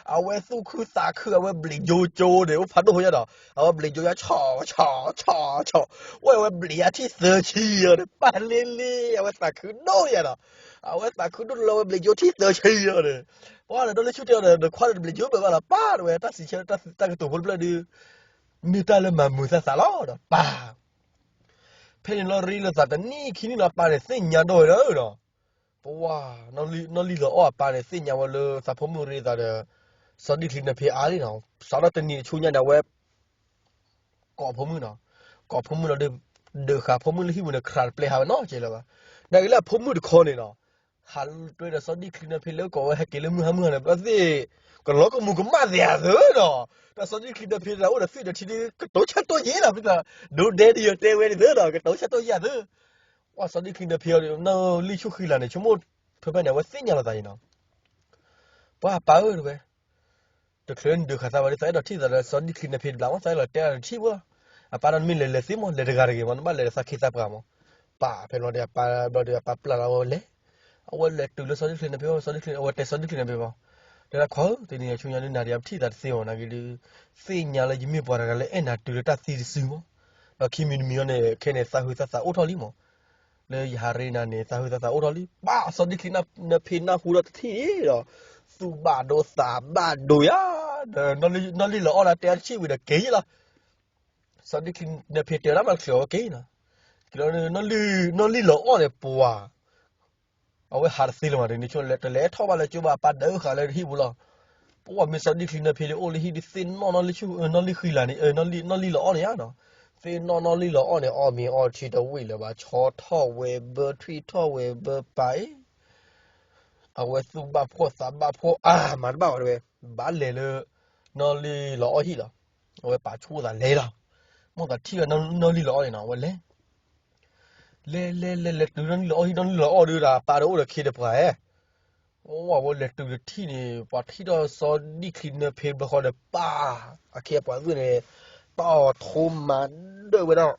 အံၤ အဝဲသူၣ်ခုသးခု အဝဲဘျံးယိကၠိန့ၣ် အိၣ်ဖးဒိၣ်ဖိညါဒီး အဝဲဘျံးယိယါ ဆီၣ်ဆီၣ်ဆီၣ်ဆီၣ်, အိၣ်ဝဲဘျံးယါထံၣ်သၢဆံယီၤန့ၣ် ပၢ်လ့လ့ အဝဲသးခုဒိၣ်ယါဒီး အဝဲသးခုဒိၣ်လၢအဝဲဘျံးယိထံၣ်သၢဆံယီၤန့ၣ်, ပှၤဒီး နီၢ်လံၢ်ဆူၣ်တဲအီၤဒီး နခွါဒီးတဘျံးယိဘၣ်ဘၣ်လီၤ ပၢ်တဲဝဲ တၢ်စံးဆၢတၢ်ကတိၤဖိတဖျၢၣ်ဒုး မ့ၢ်တၢ်လၢမၤမုာ်သးသးလီၤဒီး ပၢ် ဖဲန့ၣ်လီၤရ့လိာ်သးတနံၣ်ခံနံၣ်လီၤ အပၢ်န့ၣ်သ့ၣ်ညါဒိၣ်ဝဲဒီးနီၤ, ပဝါ နီၢ်လံၢ်လီၤအီၣ်အပၢ်န့ၣ် သ့ၣ်ညါဝဲလၢသးဖိမုၣ်ရ့သးဒီး စီၤဒံၣ်ချံနၢဖံအါလံနီၤ, စးထီၣ်တနံၤတဆူညါန့ၣ် အဝဲ ကိးဖိမုၣ်နီၤ, ကိးဖိမုၣ်လီၤဒီး ဒုးဃာ်ဖိမုၣ်လၢဟံၣ်ပူၤန့ၣ် ခြးတပျဲဟးဝဲနီတစဲးလၢၤဘၣ်, နာ်က့လၢအဖိမုၣ်တခီန့ၣ်နီၤ, ဟးတွဲဒီးစီၤဒံၣ်ချံနၢဖံလၢကိးဝဲဟဲက့ၤလၢမုၢ်ဟါမုၢ်ဟါန့ၣ် ဘၣ်သ့ၣ် ကလီကမူၤကမၣ်သ့ဧါသၢနီၤ, တၢ်စီၤဒံၣ်ချံနၢဖံတၢ်အိၣ်ဒီးသွံၣ်ဒီးထံဒုး ကတိၤဆၢတိၢ်ယံၤလီၤ ဖုသး ဒိဒဲဒ်ယတဲဝဲန့ၣ်သၢနီၤ ကတိၤဆၢတိၢ်ယံၤသၢ, ပှၤစီၤဒံၣ်ချံနၢဖံအီၤဒီး နီၢ်လံၢ်ဆူၣ်ဃံလၤန့ၣ် ဆိကမိၣ်ဖဲဖဲန့ၣ် အဝဲသ့ၣ်ညါလီၤသးအံၤနီၤ, ပှၤပၢ်ဧၢတဲဝဲ တချုးနဒုးဃာ်သးဘၣ်ဒီး သးအဲၣ်ဒိးထံၣ်သးဒီးစီၤဒံၣ်ချံနၢဖံတဘျီမး သးအဲၣ်ဒိးတဲအီၤတထံၣ်ဖိလီၤ, အပၢ်ဒီးနမ့ၢ်လဲၤလဲၤသ့မး လဲၤတဂၤတဂ့ၤမး နဘၣ်လဲၤဒီးသးခ့သးပှၤမး, ပၢ်ဖဲလီၤဒီးအပၢ်ဘျီဒီး အပၢ်ပျၢ်လီၤအဝဲလဲၤ, အဝဲလဲၤတုၤလၢစီၤဒံၣ်ချံနၢဖံအအိၣ် စီၤဒံၣ်ချံ အဝဲတဲစီၤဒံၣ်ချံနၢဖံဘၣ်, တဲဒၣ်ခွါဧၢ တနံၤညါဆူညါဒုးနၤဒီးယထံၣ်သးတသ့မး နာ်က့ဒုး သ့ၣ်ညါလၢယမ့ၢ်ပှၤတဂၤလၢအဲၣ်နၤတုၤလၢတၢ်သံတစုမး, ဒီးခံမံၤတမံၤအံၤန့ၣ် ခဲန့ၣ်သးဟုသးသးအိၣ်ထီၣ်လံမး လၢယဟးရ့နၤန့ၣ် သးဟုသးသးအိၣ်ထီၣ်လံ, ပၢ်စီၤဒံၣ်ချံနၢဖံနၢ်ဟူဒီးတထံၣ်ဒီး သူၣ်ဘၣ်ဒိသးဘၣ်ဒိယါ, ဒီးနီၢ်လံၢ်လီၤအီၣ်ဒီးတဲအီၤတထံၣ်ဝံၤဒီးက့ၤလီၤ, စီၤဒံၣ်ချံနၢဖံတဲဒၣ်မးတချုးအဝဲက့ၤနီၤ, က့ၤလီၤ နီၢ်လံၢ်လီၤအီၣ်န့ၣ်ပှၤ အဝဲဟးတသ့လၢၤမး တနံၤဆိလဲၤတလဲၤထီၣ်ဘၣ်လၢကၠိဘၣ် အပၢ်ဒၢဃာ်လၢဟံၣ်ပူၤလီၤ, ပှၤမ့ၢ်စီၤဒံၣ်ချံနၢဖံဒုးအိၣ်လၢဟံၣ်ဒုးသ့ၣ်နီၣ်နီၢ်လံၢ်ဆူၣ် နီၢ်လံၢ်ဃံလၤန့ၣ် နီၢ်လံၢ်လီၤအီၣ်န့ၣ်ဧါနီၤ, သ့ၣ်နီၣ်နီၢ်လံၢ်လီၤအီၣ်န့ၣ် အီၣ်မ့ၤအီထံတဝံၣ်လၢၤဘၣ် ဆီထီၣ်ဝဲဘၢ ထွံၣ်ထီၣ်ဝဲဘၢပၢ်အံၤ အဝဲသူၣ်ဘၣ်ဖှီၣ်သးဘၣ်ဖှီၣ်အါ မၤတဘၣ်ဝဲတဝဲ ဘၣ်လဲၤလၢ နီၢ်လံၢ်လီၤအီၣ်ဟံၣ်လီၤ, အဝဲပာ်ဆူၣ်သးလဲၤလီၤ, မိၢ်သးထံၣ်ဝဲနီၢ်လံၢ်လီၤအီၣ်န့ၣ်နီၤ အဝဲလဲၤ လဲၤလဲၤလဲၤလဲၤတုၤနီၢ်လံၢ်လီၤအီၣ်ဟံၣ် နီၢ်လံၢ်လီၤအီၣ်ဒုးဒီး အပၢ်ဒီးအိၣ်ဒီးခ့တပှၤဧၢ, အဝဲလဲၤတုၤတထံၣ်န့ၣ် ပှၤထံၣ်ထီၣ်စီၤဒံၣ်ချံနၢဖံတဘျီဃီဒီး ပၢ် အခ့အပှၤသုးန့ၣ် တၢ်အီၤထိမၤဒၢၣ်ဝဲဒၣ်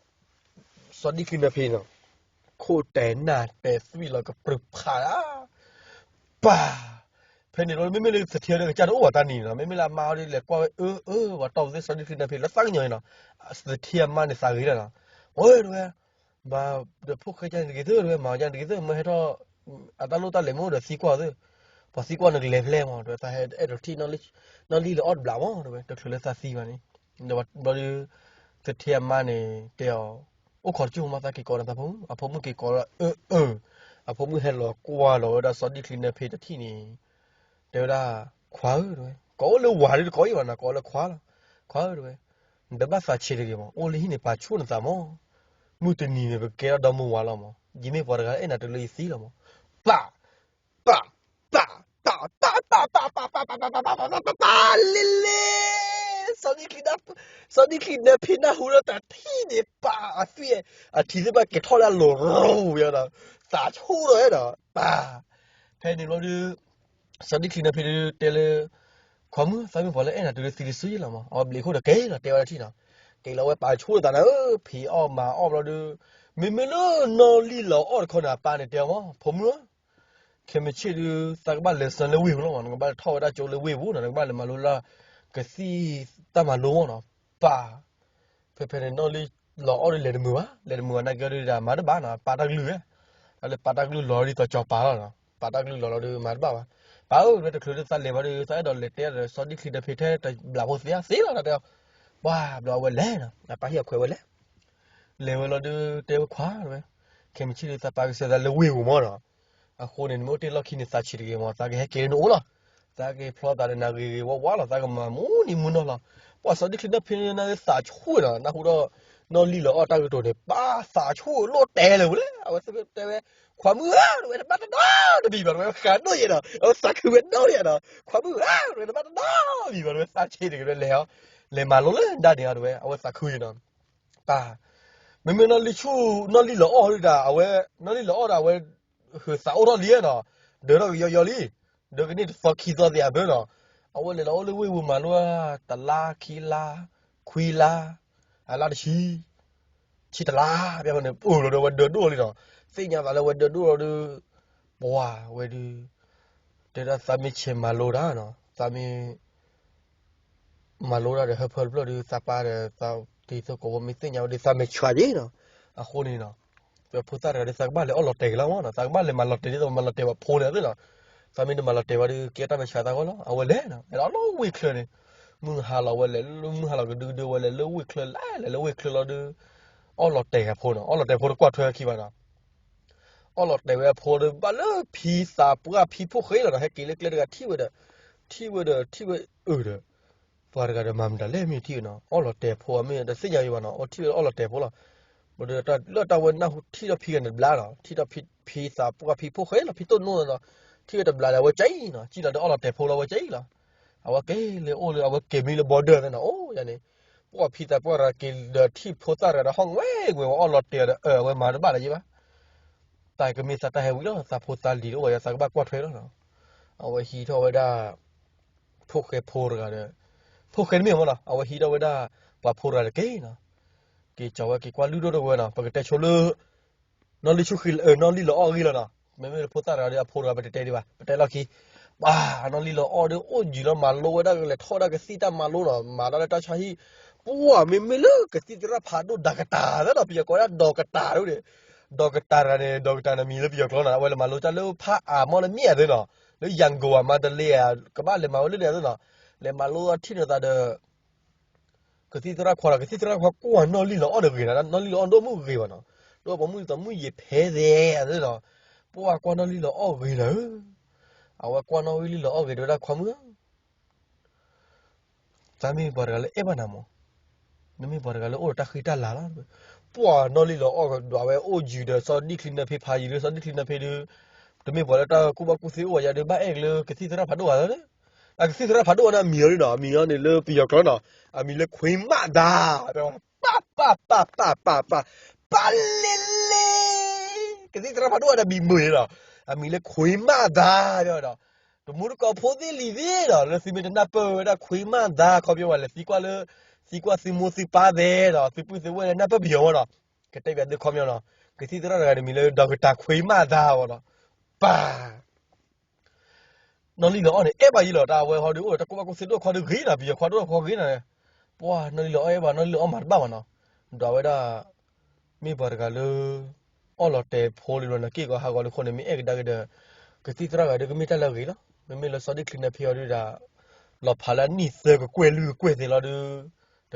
စီၤဒံၣ်ချံနၢဖံနီၤ, ခိၣ်တဲာ်နၢ်တဲာ်သွံၣ်လီၤကပြုၢ်ဖးဒၣ် ပၢ်, ဖဲန့ၣ်ဒီး မ့မ့ၢ်လၢသထ့ဒီးကစၢ်တအိၣ်ဘၣ်တၢ်နံၤနီၤ, မ့မ့ၢ်လၢအမါအီၤဒ်လဲၣ်ကွၢ်ဝဲ အၢ အၢ ပှၤတီၢ်ပသ့စီၤဒံၣ်ချံနၢဖံလၢသးကညီၤအံၤနီၤ, သထ့အမါန့ၣ်သးဂ့ၤလီၤနီၤ, ဝဲတဝဲ မၤဒီးဖိၣ်ဃဲကန့ၣ်တဂ့ၤသၢ တဝဲ မၤကန့ၣ်တဂ့ၤသၢ မ့ၢ်ဟဲထီၣ် အတၢ်လိၣ်တၢ်လဲၤမ့ၢ်အိၣ်ဒီးသံကွၢ်သၢ, ပှၤသံကွၢ်န့ၣ်ကလဲၤဖျဲၣ်မး တဝဲ သးဟဲအဲၣ်ဒိးထံၣ် နီၢ်လံၢ်လီၤအီၣ်တဘျီမး တဝဲ တချုးလၢသးသံဘၣ်န့ၣ်, ဒီးဘျီဒီး သထ့အမါန့ၣ်တဲအီၤ, အိၣ်ခိးတကၠိၢ်မး သးက့ၤကိးနၤသးဖိမုၣ်, အဖိမုၣ်က့ၤကိးလၢအၢအၢ, အဖိမုၣ်ဟဲလီၤကွၢ်လီၤဝဲဒၣ်စီၤဒံၣ်ချံနၢဖ့တထံၣ်န့ၣ်, တဲဝဲဒၣ်, ခွါဧၢ တဲဝဲ, ကိးအိၣ်လၢဝၤဒ်တကိးအံၤဘၣ်နီၤ, ကိးလၢခွါလီၤ, ခွါဧၢ တဲဝဲ, နတဘၣ်သးဆံးတဂ့ၤမး, အိၣ်လၢဟံၣ်န့ၣ် ပာ်ဆူၣ်နသးမး, မုၢ်တနံၤန့ၣ် ပကကဲထီၣ်ဒီမါဝၤလီၤမး, ယမ့ၢ်ပှၤတဂၤလၢအဲၣ်နၤတုၤလၢယသံလီၤမး, ပၢ် ပၢ် ပၢ် ပၢ် ပၢ် ပၢ် ပၢ် ပၢ် ပၢ် ပၢ် ပၢ် ပၢ် လ့လ့, စီၤဒံၣ်ချံ, စီၤဒံၣ်ချံနၢဖ့နၢ်ဟူလၢတၢ်ထံၣ်န့ၣ် ပၢ်အသွံၣ်, အထံသ့ၣ်တဖၣ်ကဲၤထီၣ်လၢအလိၤရိၤဝဲဒီး, သးဆူၣ်ထီၣ်ဝဲဒီး, ပၢ်, ဖဲန့ၣ်ဘျီဒုး, စီၤဒံၣ်ချံနၢဖ့ဒုးတဲလၢ, ခွါမုၣ် သးမ့ၢ်ပှၤလၢအဲၣ်နၤတုၤလၢသံတစုယ့ၢ်လီၤမး, အဝဲဘျုးခိၣ်ဒီးက့ၤလီၤတဲဝဲဒၣ်ထံၣ်နီၤ, က့ၤလီၤဝဲပာ်ဆူၣ်လၢသးနၤဧၢ, ဖံးအီၣ်မၤအီၣ်ဘျီဒုး, မ့မ့ၢ်လၢနီၣ်လံၣ်လီၤအီၣ်တခီန့ၣ် အပၢ်န့ၣ်တဲအီၤမး, ဖိမုၣ်ဧၢ ခဲမုၢ်ဆ့ၣ်ဒုး သးကဘၣ်လဲၤစၢၤလၢဝ့ၢ်ပူၤလီၤမး, နကဘၣ်ထီၣ်ဝဲဒၣ်ကၠိလၢဝ့ၢ်ပူၤနီၤ, နကဘၣ်လဲၤမၤလိလၢ ကသံၣ်တၢ်မၤလိမးနီၤ, ပၢ်, ဖဲဖဲန့ၣ်နီၣ်လံၣ်လီၤအီၣ်ဒုးလဲၤတမုာ်ဘၣ်, လဲၤတမုာ်ဘၣ်နာ်က့ဒုးဒၣ်မၤတဘၣ်နီၤ, ပာ်တၢ်ကလုၢ်ဝဲ, တၢ်လၢပာ်တၢ်ကလုၢ်လီၤဒ်သိးကၠီၤပၤလီၤနီၤ, ပာ်တၢ်ကလုၢ်လီၤလီၤဒုးမၤတဘၣ်ဘၣ်, ပၢ်ဧၢ တချုးဒုးသးလဲၤဘၣ်ဒုး သးအဲၣ်ဒိးလဲၤတဲဒီးစီၤဒံၣ်ချံနၢဖ့ထဲတဘျီဖိသ့ဧါ, သ့လီၤတၢ်တဲအီၤ, ပှၤဘျီအဝဲလဲၤနီၤ, အပၢ်ဟံၣ်အခွဲးဝဲလဲၤ လဲၤဝဲလီၤဒုးတဲဝဲခွါဝဲ, ခဲမုၢ်ဆ့ၣ်ဒုး သးပာ်ကစၢ်သးလၢဝ့ၢ်ပူၤမးနီၤ, အဃိန့ၣ် နမ့ၢ်အိၣ်တ့ၢ်လီၢ်ခံန့ၣ် သးဆံးတဂ့ၤမး, သးကဟဲက့ၤလၢနအိၣ်လီၤ, သးက့ၤဖျီသးဒီးနၤဂ့ၤဂ့ၤဝါဝါလီၤ, သးကမၤမူနံၤမူနီၤလီၤ, ပှၤစီၤဒံၣ်ချံနၢဖ့န့ၣ်သးဆူၣ်နီၤ, နၢ်ဟူဒီး နီၣ်လံၣ်လီၤအီၣ်တၢ်ကတိၤန့ၣ် ပၢ်သးဆူၣ်လိၣ်တဲလၢၤဝဲလဲၣ်, အဝဲသ့ၣ်တဲဝဲ, ခွါမုၣ်ဧၢ တဲဝဲ တဘၣ်တနီတမံၤဘၣ် တဲဝဲ, ဃးဒိၣ်ယဲနီၤ, အဝဲသးခုဝဲဒိၣ်ယဲနီၤ, ခွါမုၣ်ဧၢ တဲဝဲ တဘၣ်တနီတမံၤဘၣ် တဲဝဲ, သးဆံးတဂ့ၤ လဲၤအီၤ, လဲၤမၤလိလၢဒၣ်န့ၣ်အီၤ တဲဝဲ, အဝဲသးခုယဲနီၤ ပၢ်, မ့မ့ၢ်နီၣ်လံၣ်ဆူၣ် နီၣ်လံၣ်လီၤအီၣ်ဒၣ် အဝဲ, နီၣ်လံၣ်လီၤအီၣ်ဒီးအဝဲ, ဟုးသးအိၣ်ထီၣ်လံနီၤ, ဒၢးထီၣ်ကယီယီလံ, ဒၢးကန့ၢ်တသီခံသီသ့ၣ်အဘၢနီၤ, အဝဲလဲၤလီၤအိၣ်လၢဝ့ၢ်ပူၤမၤလိ, တလါခံလါ, ခွံလါ, အလါတဆံ, ဆံတလါ, ပန့ၣ် အိၣ်လီၤဒီးဝဲဒၢးဒိၣ်လံနီၤ, သ့ၣ်ညါသးလၢဝဲဒၢးဒိၣ်လီၤဒုး, ပှၤဝဲဒုး တဲဒၣ်သးမ့ၢ်ဆဲးမၤလိတၢ်နီၤ, သးမ့ၢ် မၤလိတၢ်ဒီးဟၢဖၢတဖျၢၣ်ဒုး သးပၢ်ဒီးသးတံၤသကိးဖိမ့ၢ်သ့ၣ်ညါဝဲဒုး သးမဲာ်ဆှးက့နီၤ, အဃိန့ၣ်နီၤ, ပဖိသၣ်တဂၤဒုး သးကဘၣ်လဲၤအီၣ်လီၤတဲာ်က့ၤလီၤမးနီၤ, သးကဘၣ်လဲၤမၤလီၤတဲာ်ဒ်သိးမၤလီၤတဲာ်ဘၣ်ဖိန့ၣ်သ့နီၤ, သးမ့ၢ်တမၤလီၤတဲာ်ဘၣ်ဒုး ကဲတၢ်မဲာ်ဆှးသးဂီၢ်လီၤ, အဝဲလဲၤနီၤ, လဲၤလီၤလၢဝ့ၢ်ချၢန့ၣ်, မုၢ်ဟါလီၤဝဲလဲၤလၢမုၢ်ဟါလီၤကဒုကဒုဝဲလဲၤလၢဝ့ၢ်ချၢ လဲၤလဲၤလၢဝ့ၢ်ချၢလီၤဒုး, အီၣ်လီၤတဲာ်အဖိနီၤ, အီၣ်လီၤတဲာ်ဖိတကွၢ်ထွဲခံဘၣ်နီၤ အီၣ်လီၤတဲာ်ဝဲအဖိဒီး ဘၣ်လၢဖံသးပှၢ်ဖံဖိဃဲလီၤနီၤ, ဟဲက့ၤလၢကျဲတဂၤထံၣ်ဝဲဒီး, ထံၣ်ဝဲဒီး ထံၣ်ဝဲအၢဒီး, ပှၤတဂၤဒီးမၤမတၤလဲၣ်မ့ၢ်ထံၣ်နီၤ, အီၣ်လီၤတဲာ်ဖိမ့ၢ်တသ့ၣ်ညါယံၤဘၣ်နီၤ, အီထံၣ်ဝဲအီၣ်လီၤတဲာ်ဖိလီၤ, ဘၣ်ဒီးလၢတၢ်ဝဲနၢ်ဟူထံၣ်ထီၣ်ဖံဂၤန့ၣ်တဘျါနီၤ, ထံၣ်ထီၣ်ဖံသးပှၢ်ဖံဖိဃဲလီၤ, ဖံတိၢ်နိၣ်လီၤနီၤ, ထံၣ်ဝဲတဘျါဒီး အဝဲကၠံနီၤ, ကၠံလီၤဒီးအီၣ်လီၤတဲာ်ဖိလီၤ အဝဲကၠံလီၤ, အဝဲက့ၤလၢအိၣ်လၢအဝဲက့ၤမံလၢ border သ့နီၤ, အိၣ်ယၤန့ၣ်, ပှၤဖံသးပှၢ်တဂၤက့ၤဒီးထံၣ်ဖိသၣ်တဂၤဒီးဟီၣ်ဝဲကွံာ်ဝဲအီၣ်လီၤတဲာ်ဒီး အဝဲမၤတဘၣ်လၢၤယံၤဘၣ် တၢ်ကမ့ၢ်သးတၢ်ဟဲဝံၤလီၤ, သးဖိသးလံၤတအိၣ်ဘၣ်ယၤ သးကဘၣ်ကွၢ်ထွဲလီၤနီၤ, အဝဲဟံးထီၣ်ဝဲဒၣ် ဖိၣ်ဃဲဖိတဂၤဒီး, ဖိၣ်ဃဲတမ့ၢ်မ့ၢ်နီၤ, အဝဲဟံးထီၣ်ဝဲဒၣ် ပှၤဖိတဂၤတက့ၢ်နီၤ, က့ၤကၠီၤဝဲက့ၤကွၢ်လုၢ်ဒိၣ်ဒိၣ်ဝဲနီၤ, ပကတဲဆိလၢ နီၣ်လံၣ်ဆူၣ်ဃံ, နီၣ်လံၣ်လီၤအီၣ်ဂ့ၤလီၤနီၤ, မ့မ့ၢ်လၢဖိသၣ်တဂၤဒီးအဖိတဂၤ ပတတဲဒံးဘၣ်, ပတဲလီၢ်ခံ, ပှၤနီၣ်လံၣ်လီၤအီၣ်ဒီးအိၣ်ယံၤလီၤ မၤလိဝဲဒၣ်ကလဲၤထီၣ်ဝဲဒၣ်ကသံၣ်တၢ်မၤလိနီၤ, မၤတၢ်လၢတၢ်ဆါဟံၣ်, ပှၤမ့မ့ၢ်လၢကသံၣ်သရၣ်ဖးဒိၣ် ဒီကတၢ်သ့နီၤ, ပယီၤကိးဝဲဒၣ်ဒီကတၢ်ဒ်န့ၣ်, ဒီကတၢ်တဂၤန့ၣ် ဒီကတၢ်န့ၣ်မံၤလၢပယီၤကျိာ်နီၤ, အဝဲလဲၤမၤလိတၢ်လၢဖးအၣ်မီၢ်လၢမ့ၢ်ဧါသ့နီၤ, လၢယၣ်ကိၣ်ဧါ မၤတလ့ဧါ, ကဘၣ်လဲၤမၤဝဲလၢန့ၣ်သ့နီၤ, လဲၤမၤလိထံၣ်န့ၢ်သးဒီး ကသံၣ်သရၣ်ခွါဒီး ကသံၣ်သရၣ်ခွါကွၢ်နီၣ်လံၣ်လီၤအီၣ်ဒီးဂ့ၤနီၤ, နီၣ်လံၣ်လီၤအီၣ်ဒိၣ်မုၢ်ဂ့ၤဘၣ်နီၤ, ဒီးပှၤမုၣ်သးမုၣ်ယံာ်ဖဲသ့ၣ်သ့နီၤ, ပှၤကွၢ်နီၣ်လံၣ်လီၤအီၣ်ဂ့ၤနီၤဧၢ, အဝဲကွၢ်နီၣ်လံၣ်လီၤအီၣ်ဂ့ၤဒီးဝဲဒၣ်ခွါမုၣ်ဧၢ သးမ့ၢ်ပှၤတဂၤလၢအဲၣ်ဘၣ်နၤမး, နမ့ၢ်ပှၤတဂၤလၢအိၣ်ဒီးတၢ်ဃံတၢ်လၤလီၤ, ပှၤနီၣ်လံၣ်လီၤအီၣ်ဒွးဝဲအိၣ်ယံၤဒီးစီၤဒံၣ်ချံနၢဖ့ဖးယံၤဒီး စီၤဒံၣ်ချံနၢဖ့ဒီး, တမ့ၢ်ပှၤလၢတၢ်ကူၣ်ဘၣ်ကူၣ်သ့အိၣ်ဝဲယၤဒီး ဘၣ်အဲၣ်က့ၤလၢကသံၣ်သရၣ်ဖးဒိၣ်ဧါသ့, အကသံၣ်သရၣ်ဖးဒိၣ်အီၤန့ၣ် အမံၤအီၤန့ၣ်နီၤ, အမံၤအီၤန့ၣ်လၢပယီၤကျိာ်နီၤ, အမံၤလၢခွံမးသး, ပၢ်ပၢ်ပၢ်ပၢ်ပၢ်, ပၢ်လ့လ့, ကသံၣ်သရၣ်ဖးဒိၣ်အီၤဒီးမံၤမုာ်န့ၣ်နီၤ, အမံၤလၢခွံမးသး, ဒီး တမူတကိးဖိသ့ၣ်လံၤသ့ၣ်ဒီး လၢသုမ့ၢ်တနၢ်ပၢၢ်ဝဲဒၣ်ခွံမးသး ခီပညီဝဲလဲၤသံကွၢ်လၢ သံကွၢ်သုမိၢ်သုပၢ်သ့ၣ်ဒီး သုပုၢ်သုဝဲၢ်လၢနၢ်ပၢၢ်ပယီၤမးဒီး ကတဲဘၣ်သုခီပညီနီၤ, ကသံၣ်သရၣ်တဂၤန့ၣ်မံၤလၢ ဒီကတၢ်ခွံမးသးဝဲဒီး ပၢ် နီၣ်လံၣ်လီၤအီၣ်န့ၣ် အဲၣ်ဘၣ်ယံၤလီၤ တၢ်အဝဲဟီဒုးအိၣ်ဒီးတၢ်ကူၣ်ဘၣ်ကူၣ်သ့ဒိၣ်ခီဒုးဂ့ၤနီၤ ပယီၤခွါဒိၣ်ခီဂ့ၤနီၤ, ပှၤနီၣ်လံၣ်လီၤအီၣ်အဲၣ်ဘၣ် နီၣ်လံၣ်လီၤအီၣ်မၤတဘၣ်ဘၣ်နီၤ, ဒွးဝဲဒၣ် မ့ၢ်ပှၤတဂၤလၢ အီၣ်လီၤတဲာ်ဖိလံလီၤ နက့ၢ်ဂီၤဟးဂီၤလၢခိၣ်န့ၣ် မ့ၢ်အဲၣ်ကဒါက့ၤဒီး ကသံၣ်သရၣ်ဂၤဒုး ကမ့ၢ်တၢ်လၢအဂ့ၤလီၤ, မ့မ့ၢ်လၢစီၤဒံၣ်ချံနၢဖံအီၤဒုးဒၣ် လီၤဖးလၢအနံၣ်သၢကကွဲၢ်လွံၢ်ကကွဲၢ်သ့လီၤဒုး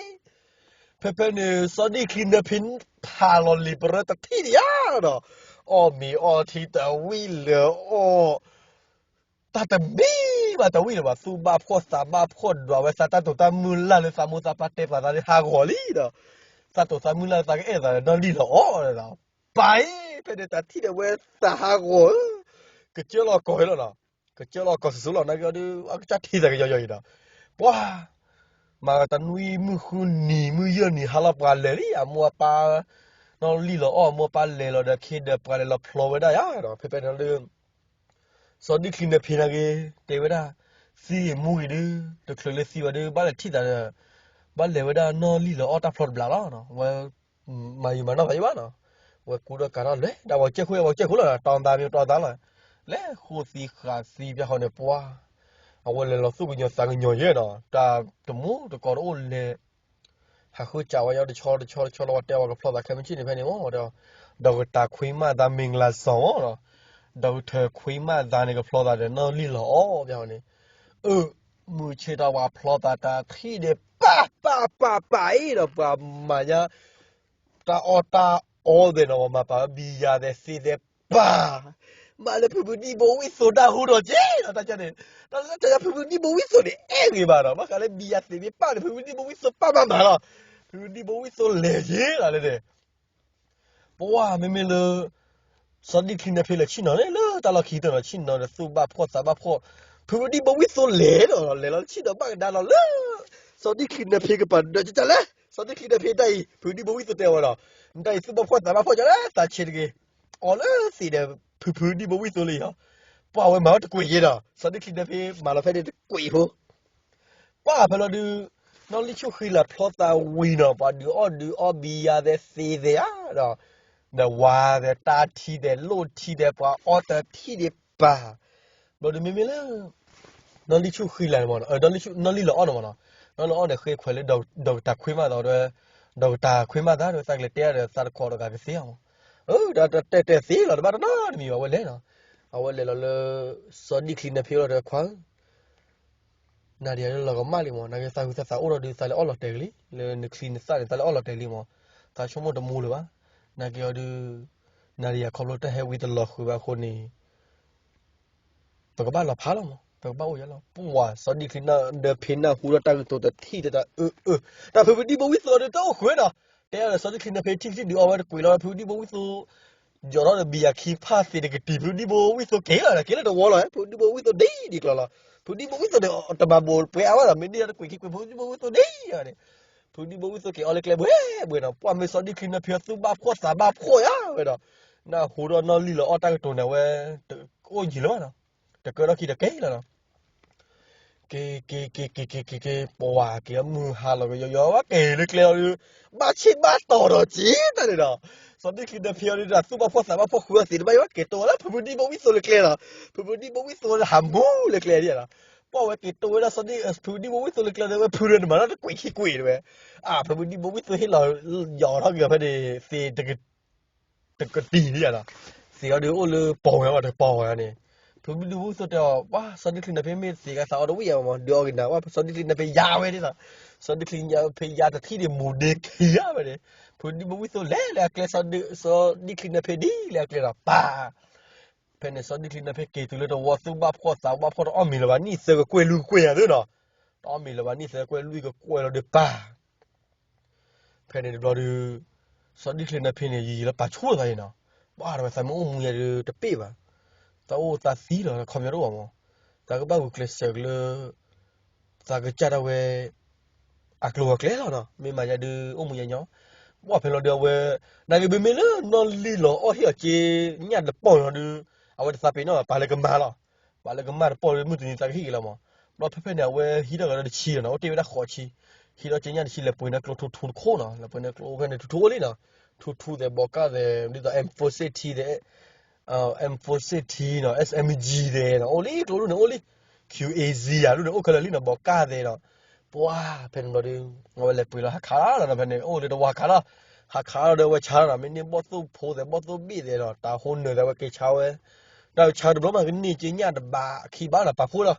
ဖဲဖဲန့ၣ် စီၤဒံၣ်ချံနၢဖ့ဖးလီၤလံာ်ပရၢတထံၣ်ဒံးဧါဒီး, အီၣ်မ့ၤအီထံတဝံၣ်လၢအီၣ် တၢ်တမံၤဘၣ်တဝံၣ်လၢၤဘၣ်, သူၣ်ဘၣ်ဖှီၣ်သးဘၣ်ဖှီၣ်ဒွးဝဲသး တၢ်တိာ်တၢ်မုၢ်လၢ်လၢသးမိၢ်သးပၢ်တဲပာ်သးလၢဟးဂီၤလံဒီး, သးတိာ်သးမုၢ်လၢ်လၢသးကအဲၣ်သးဒီးနီၢ်လံၢ်လီၤအီၣ်ဒီး, ပၢ်အံၤ ဖဲန့ၣ်တၢ်ထံၣ်ဒီးဝဲသးဟးဂီၤဧၢ, ကစၢၢ်လီၤကီၢ်လီၤနီၤ, ကစၢၢ်လီၤကီၢ်စူၤစူၤလီၤ နာ်က့အီၤဒုး အကစၢ်ထံၣ်သးကယီယီအံၤဒီး, ပှၤ မၤတနွံမုၢ်ဃုနံၤမုၢ်ယဲၢ်နံၤ ဟါလီၤပှၤလဲၤလံ အမိၢ်အပၢ်, နီၢ်လံၢ်လီၤအီၣ် အမိၢ်အပၢ်လဲၤလီၤဒီး ခ့ဒီးပှၤလဲၤလီၤဖျီဝဲဒၣ်ယါဒီး ဖဲဖဲန့ၣ်လၢ စီၤဒံၣ်ချံနၢဖ့နာ်က့ တဲဝဲဒၣ်, သံဂ့ၤမူဂ့ၤဒုး တချုးလၢသံဝဲဒုး ဘၣ်လဲၤထံၣ်သးဒီး, ဘၣ်လဲၤဝဲဒၣ်နီၢ်လံၢ်လီၤအီၣ်တၢ်ဖျီတဘျီလီၤ, ဝဲ မၤယံာ်မၤနီၢ်သးယံာ်ဘၣ်နီၤ, ဝဲကူဒီးကၤထီၣ်လဲၤ ဒီးဝဲကဲခိၣ်ဝဲကဲခိၣ်လီၤ တီသးမ့ၢ်တီသးလီၤ, လဲၤဃိသံဃာ်သံပျၢ်ဃီန့ၣ် ပှၤ အဝဲလဲၤလီၤသူၣ်ကညီၤသးကညီၤယဲနီၤ တၢ်တမူတကိးတအိၣ်လဲၤ ဟးဃုစးဝဲညီတဆီတဆီတဆီလီၤ ဝဲတဲဝဲကဖျီသးခဲမုၢ်ဆ့ၣ်န့ၣ်ဖဲန့ၣ်မ့ၢ်ဒီး, ဒီးကတၢၢ်ခွံမးသးမ့ၢ်ကလၤစီၤမ့ၢ်ဒီး, ဒီးကထၢၣ်ခွံမးသးန့ၣ် ကဖျီသးဒီးနီၢ်လံၢ်လီၤအီၣ်ပျၢ်ဃီန့ၣ်, အၢ မုၢ်ဆ့ၣ်ထီၣ်ပှၤဖျီသးတၢ်ထံၣ်ဒီး ပၢ်ပၢ်ပၢ်ပၢ်အံၤဒီး ပှၤမၤညါ တၢ်အီၣ်တၢ်အီသ့ၣ်နီၤ ပှၤမၤပာ်ဝဲဘံယၤသဲးသ့သဲးပၢ်, မၤလၢဖုဖုဒံဘိဝံၣ်သိတၢ်ဟူဒီးက့ၤဒီး တၢ်ကန့ၣ်, တၢ်လၢတၢ်ယၤဖုဖုဒံဘိဝံၣ်သိန့ၣ် အဲၣ်ဂ့ၤဘၣ်ဒီး ဘၣ်ဃးလၢဘံယၤသ့းသ့းပၢ်န့ၣ် ဖုဖုဒံဘိဝံၣ်သိပၢ်မၤမၤလီၤ, ဖုဖုဒံဘိဝံၣ်သိလဲၤက့ၤလီၤလၢန့ၣ် ပှၤမ့မ့ၢ်လၢ စီၤဒံၣ်ချံနၢဖ့လၢဆ့ၣ်နီၤန့ၣ် လၢတၢ်လီၢ်ခံကတၢၢ်နီၤ ဆ့ၣ်နီၤဒီးသူၣ်ဘၣ်ဖှီၣ်သးဘၣ်ဖှီၣ်, ဖုဖုဒံဘိဝံၣ်သိလဲၤဒီး လဲၤလီၤလၢဆ့ၣ်နီၤဘၣ်ကဒါလီၤလၢ စီၤဒံၣ်ချံနၢဖ့ကပၤဒီးကလဲၣ်, စီၤဒံၣ်ချံနၢဖ့တၢ်အံၤ ဖုဖုဒံဘိဝံၣ်သိတဲဝဲဒီး, နတၢ်အံၤသူၣ်ဘၣ်ဖှီၣ်သးဘၣ်ဖှီၣ်ကလဲၣ် သးဆံးတဂ့ၤ, အီၣ်လၢသ့ၣ်ဒီး ဖုဖုဒံဘိဝံၣ်သိလံယီၤ, ပှၤဝဲမၤဝဲတကွံာ်ယဲဒီး စီၤဒံၣ်ချံနၢဖ့မၤလီၤဖဲန့ၣ်တကွံာ်ဖိ ပှၤဖဲလီၤဒုး, နီၢ်လံၢ်ဆူၣ်ဃံလၤဖျီသးဝံၤနီၤ ပှၤဒုးအီၣ်ဒုးအီဘံယၤသဲးသ့သ့ဧါဒီး, ဒီးဝါသဲးတၢ်ထံသဲးလိၣ်ထံသဲး ပှၤအီတထံၣ်ဒံးပၢ်, ဘျီဒုးမ့မ့ၢ်လၢ နီၢ်လံၢ်ဆူၣ်ဃံလၤန့ၣ်မ့ၢ်နီၤ, နီၢ်လံၢ်လီၤအီၣ်န့ၣ်မ့ၢ်နီၤ, နီၢ်လီၤအီၣ်န့ၣ်ဃ့ခွဲးလၢ ဒီကတၢၢ်ခွံမးသးဒီး, ဒီကတၢၢ်ခွံမးသးဒီး သးကလဲၤတဲဒီးသးတခိးဒီးကကသ့အီၤမ့ၢ်, အၢ တၢ်တဲတဲသ့လီၤ တဘၣ်တနီတမံၤဘၣ် အဝဲလဲၤနီၤ, အဝဲလဲၤလီၤလၢ စီၤဒံၣ်ချံနၢဖ့လီၤဒီးခွါဧၢ နၤဒီးယၤလၢလီၤကမၣ်လံမ့ၢ် နာ်က့သးဟူသးသးအိၣ်ထီၣ်ဒုးသးလဲၤအီၣ်လီၤတဲာ်ကလံ, လၢနချံနသၣ်န့ၣ် သးလဲၤအီၣ်လီၤတဲာ်လံမ့ၢ်, သးဆိကမိၣ်တမူလၢၤဘၣ်, နာ်က့အီၤဒုး, နၤဒီးယၤခီဖျိတၢ်ဟဲဝံတလီၤဃုာ်ဘၣ်အဃိန့ၣ်, ပကဘၣ်လီၤဖးလီၤမ့ၢ် ပကဘၣ်အိၣ်ယၤလီၤ ပှၤစီၤဒံၣ်ချံနၢဖ့နၢ်ဟူဒီးတၢ်ကတိၤတထံၣ်ဒီးတၢ်အၢအၢ, တၢ်ဖုဖုဒံဘိဝံၣ်သိဒီးတအိၣ်ဃုာ်နီၤ, တဲဒီးစီၤဒံၣ်ချံနၢဖ့ထံၣ်ကထံၣ်ဒုးအီဝဲတကွံာ်လီၤ ဖုဖုဒံဘိဝံၣ်သိ ယီၤထီၣ်ဒီးဘံယၤခံဖၣ်သ့တကတံၢ် ဖုဒံဘိဝံၣ်သိက့ၤလီၤ က့ၤလၢတဝီလီၤ ဖုဒံဘိဝံၣ်သိဒ်ဒ်ကျီၤလီၤ, ဖုဒံဘိဝံၣ်သိန့ၣ် တမၤဘိးပှဲၤအါဘၣ်ဒီး မ့ၢ်ဒ်တကွံာ်ခံကွံာ် ဖုဒံဘိဝံၣ်သိဒ်န့ၣ်, ဖုဒံဘိဝံၣ်သိက့ၤအီလၢကျဲဘှဲဘှဲနီၤ ပှၤမ့ၢ်စီၤဒံၣ်ချံနၢဖ့သူၣ်ဘၣ်ဖှီၣ်သးဘၣ်ဖှီၣ်ယါဝဲဒီး, နၢ်ဟူဒီးနီၢ်လံၢ်လီၤအီၣ်တၢ်ကတိၤန့ၣ်ဝဲ, တအိၣ်ယံာ်လၢၤဘၣ်နီၤ, တကၢထီၣ်ခံတက့ၢ်လီၤနီၤ က့ၤ က့ၤ က့ၤ က့ၤ က့ၤ က့ၤ က့ၤ ပှၤက့ၤအမုၢ်ဟါလီၤကယီယီဝဲက့ၤလၢကျဲအီၤဒုး, ဘၣ်ဆ့ၣ်ဘၣ်တီၤဒီးက့ၤတၢ်န့ၣ်ဒီး, စီၤဒံၣ်ချံနၢဖ့အီၤဒုး တၢ်သူၣ်ဘၣ်ဖှီၣ်သးဘၣ်ဖှီၣ်ဃုအီၤသ့တဘၣ်ယိၣ် က့ၤတိဝဲလၢဖုဖုဒံဘိဝံၣ်သိလၢကျဲလီၤ, ဖုဖုဒံဘိဝံၣ်သိဟးမူလၢကျဲဒ်လီၤ, ပှၤဝဲက့ၤတိဝဲဒၣ်စီၤဒံၣ် ဖုဖုဒံဘိဝံၣ်သိလၢကျဲဒီး ဝဲဖုဒုးနမၤနီတကွံာ်ခံကွံာ်တဝဲ, အါ ဖုဖုဒံဘိဝံၣ်သိဟ့ၣ်လီၤ ယီၤထီၣ်က့ၤအီၤဖဲန့ၣ် သ့ တကတံၢ်ဒ်ယါနီၤ, သ့အီၤဒုးအိၣ်လၢပီၢ်ဝဲဘၣ်တပီၢ်ဝဲန့ၣ်, ဖုဒံဘိဝံၣ်သိတဲအီၤ ပှၤစီၤဒံၣ်ချံနၢဖ့မ့ၢ်သ့ကသးအီၤတဝံၣ်ယါမး ဒုးအီၣ်က့ၤနၤ ပှၤစီၤဒံၣ်ချံနၢဖ့ယါဝဲဒ်သိး, စီၤဒံၣ်ချံနၢဖ့ယါတထံၣ်ဒံးမူဒ့ခံယါဝဲန့ၣ်, ဖုဒံဘိဝံၣ်သိလဲၤလၢအကျဲ စီၤဒံၣ်ချံနၢဖ့ဒ်လၢအကျဲဒီးပၢ် ဖဲန့ၣ် စီၤဒံၣ်ချံနၢဖ့က့ၤတုၤလၢတဝီသူၣ်ဘၣ်ဖှီၣ်သးဘၣ်ဖှီၣ်တအီၣ်မ့ၤလၢၤဘၣ်နံၣ်သၢကကွဲၢ်လွံၢ်ကကွဲၢ်ယါသ့နီၤ, တအီၣ်မ့ၤလၢၤဘၣ်နံၣ်သၢကကွဲၢ်လွံၢ်ကကွဲၢ်လီၤဒီးပၢ် ဖဲန့ၣ်တဘျီဒုး စီၤဒံၣ်ချ့န့ၣ်ဖဲန့ၣ် ယံာ်ယံာ်လီၤပာ်ဆိလီၤသးအံၤနီၤ, ဘၣ်ဒီးဝဲသးမ့ၢ်အိၣ်မူယဲဒုးတပ့ၢ်ဘၣ်, သးအိၣ်သးသံလီၤ ခီပညီတအိၣ်ဘၣ်မး, သးကဘၣ်ဂုာ်ကျဲးစၢးကလၢ သးကစၢ်ဒၣ်ဝဲ အကျိၤအကျဲလီၤနီၤ, မ့ၢ်မၤယဲဒုးအိၣ်မူယဲညီ, ဘၣ်ဖဲလီၤဒုးအဝဲ နာ်က့ဘၣ်မ့ၢ်လၢနီၢ်လံၢ်လီၤအီၣ်ဟ့ၣ်အီၤက့ညၣ်တပီၢ်လီၤဒုး အဝဲတသးပ့ၤနီၣ် ပာ်လၢကမၢ်လီၤ, ပာ်လၢကမၢ်တပီၢ်ဒုး မုၢ်တနံၤသးကဟ့ၣ်က့ၤလီၤမး, ဘျီဖဲဖဲန့ၣ် အဝဲဟံးထီၣ်ကဒီးတဆံလီၤနီၤ, အိၣ်တ့ၢ်ဝဲဒၣ်ဃိးဆံ, ဟံးထီၣ်က့ညၣ်တဆံ လဲၤပှ့ၤန့ၢ်ကျိထူထူတခိၣ်နီၤ, လဲၤပှ့ၤန့ၢ်ကျိအိၣ်ဖဲန့ၣ် ထူထူအိၣ်လံနီၤ, ထူထူသဲး ဘီးကၣ်သဲး ဒ်သိး M four sixty သဲး M four sixty နီၤ S M G သဲးနီၤ အိၣ်လံ ကျိဒ်န့ၣ်အိၣ်လံ, Q A Z ယၤဒ်န့ၣ်အိၣ်ခဲလၢာ်လံနီၤ ဘီးကၣ်သဲးနီၤ, ပှၤဖဲန့ၣ်ဘျီဒုး အဝဲလဲၤပှ့ၤလီၤဟးခးလီၤနီၤ ဖဲန့ၣ် အိၣ်လၢတဝၤခးလီၤ, ဟးခးလီၤဒီးအဝဲဆါလီၤနီၤ မ့ၢ်န့ၢ်ဘီၣ်သိၣ်ဖိသဲး ဘီၣ်သိၣ်ဘ့ၣ်သဲးနီၤ တၢ်ဟိနၢၤသးဝဲက့ၤဆါဝဲ, တၢ်ဆါတဘျီမးကန့ၢ်က့ညၣ်တဘးခံဘးနီၤ ပာ်ဖှိၣ်လီၤ,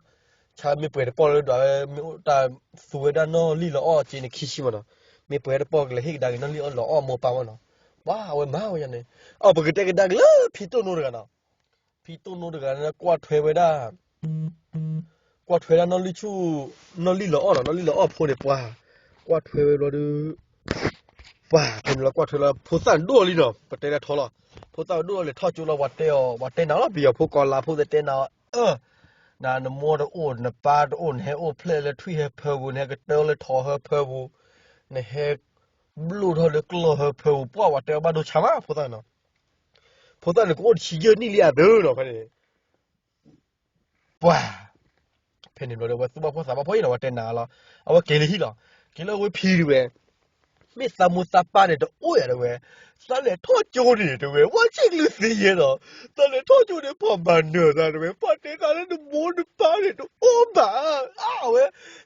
ဆါမ့ၢ်ပှဲၤတပီၢ်လၢဒွးဝဲ မ့ၢ်အိၣ်တၢ်သူဝဲဒၣ်နီၢ်လံၢ်လီၤအီၣ်က့န့ၣ်ခံဆံမးနီၤ, မ့ၢ်ပှဲၤတပီၢ်ကလဲၤဟ့ၣ်ကဒါက့ၤနီၢ်လံၢ်လီၤအီၣ်မိၢ်ပၢ်မးနီၤ, ပှၤအဝဲမၤဝဲယၤန့ၣ်, အပကတဲကဒါက့ၤလၢဖံတိၢ်နိတဂၤနီၤ ဖံတိၢ်နိတဂၤန့ၣ် ကွၢ်ထွဲဝဲဒၣ် ကွၢ်ထွဲဒၣ်နီၢ်လံၢ်ဆူၣ် နီၢ်လံၢ်လီၤအီၣ်နီၤ နီၢ်လံၢ်လီၤအီၣ်ဖိန့ၣ် ပှၤ ကွၢ်ထွဲဝဲဘျီဒုး ပှၤဖဲန့ၣ်လီၤကွၢ်ထွဲလီၤ ဖိသၣ်ဒိၣ်လံနီၤ ပတဲဒၣ်ထီလီၤ, ဖိသၣ်ဒိၣ်လီၤလဲၤထီၣ်ကၠိလီၤ ပှၤတဲအီၤ ပှၤတဲနၤလီၤ ပယီၤဖိကိးလါဖိသ့ၣ်တဲနၤအီၤ, နမိၢ်တအိၣ် နပၢ်တအိၣ် နဟဲအိၣ်ဖျဲၣ်လၢထွံၣ်ဟဲဖၢပူၤ နဟဲကတၢၢ်လၢထိးဟဲဖၢပူၤ, နဟဲ ဘျိၣ်ထီၣ်လၢကျီၢ်ဟဲဖၢပူၤ ပှၤ ပှၤတဲအီၤဘၣ်ဒိဆါမး ဖိသၣ်နီၤ, ဖိသၣ်န့ၣ်ကအိၣ်တဆံယဲၢ်နံၣ်လံအသၢနီၤ ဖဲန့ၣ် ပှၤ ဖဲန့ၣ်ဘျီဒီး အဝဲသူၣ်ဘၣ်ဖှီၣ်သးဘၣ်ဖှီၣ်အံၤနီၤ ပှၤတဲနၤလီၤ, အဝဲက့ၤလၢဟံၣ်လီၤ, က့ၤလၢဝဲဖံဒုးဝဲ, မ့ၢ်သးမိၢ်သးပၢ်န့ၣ်တအိၣ်ယၤဒုးဝဲ, သးလဲၤထီၣ်ကၠိန့ၣ်တဲဝဲ ဝဲဆံးကလုာ်သ့ယဲနီၤ, သးလဲၤထီၣ်ကၠိန့ၣ် ပှၤမၤနၢၤသးတဲဝဲ ပှၤတဲသးလၢနမိၢ်နပၢ်န့ၣ်တအိၣ်ဘၣ်, အဝဲ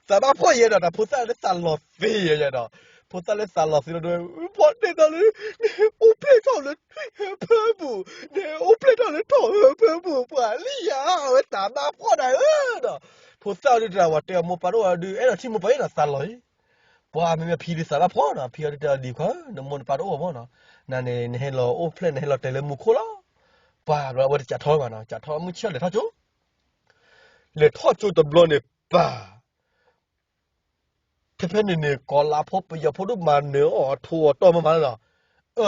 သးဘၣ်ဖှီၣ်ယဲဒီး တၢ်ဖိသၣ်လၢသးလီၤသ့ယဲနီၤ, ဖိသၣ်လၢသးလီၤသ့လီၤတဲဝဲ ပှၤတဲသးလၢ နဟဲအိၣ်ဖျဲၣ်ထီၣ်လၢထွံၣ်ဟဲဖၢပူၤ, နဟဲအိၣ်ဖျဲၣ်ထီၣ်လၢထိးဟဲဖၢပူၤ ပှၤလံယၤ အဝဲသးဘၣ်ဖှီၣ်ဒၣ်ဧၢနီၤ, ဖိသၣ်အီၤဒုးတၢ်ဝဲတဲအီၤမိၢ်ပၢ်တအိၣ်အီၤဒုး အဲၣ်ဒိးထံၣ်မိၢ်ပၢ်အံၤနီၤ သးလီၤအံၤ, ပှၤမ့မ့ၢ်ဖံဒုးသးဘၣ်ဖှီၣ်နီၤ ဖံအီၤဒုးတဲအီၤဒ်ခွါဧၢ နမိၢ်နပၢ်တအိၣ်အီၤဘၣ်နီၤ, နန့ၣ် နဟဲလီၤအိၣ်ဖျဲၣ် နဟဲလီၤတဲာ်လၢမူခိၣ်လီၤ, ပှၤဘျီအဝဲတစးထီၣ်ဘၣ်နီၤ စးထီၣ်မုၢ်ဆ့ၣ်လဲၤထီၣ်ကၠိ, လဲၤထီၣ်ကၠိတဘျီန့ၣ် ပှၤ ဖဲဖဲန့ၣ်န့ၣ် ကိးလါဖိပယီၤဖိဒိၣ်မၤနၢၤအီၤအထိအီၤတီၢ်မးမးလီၤ, အၢ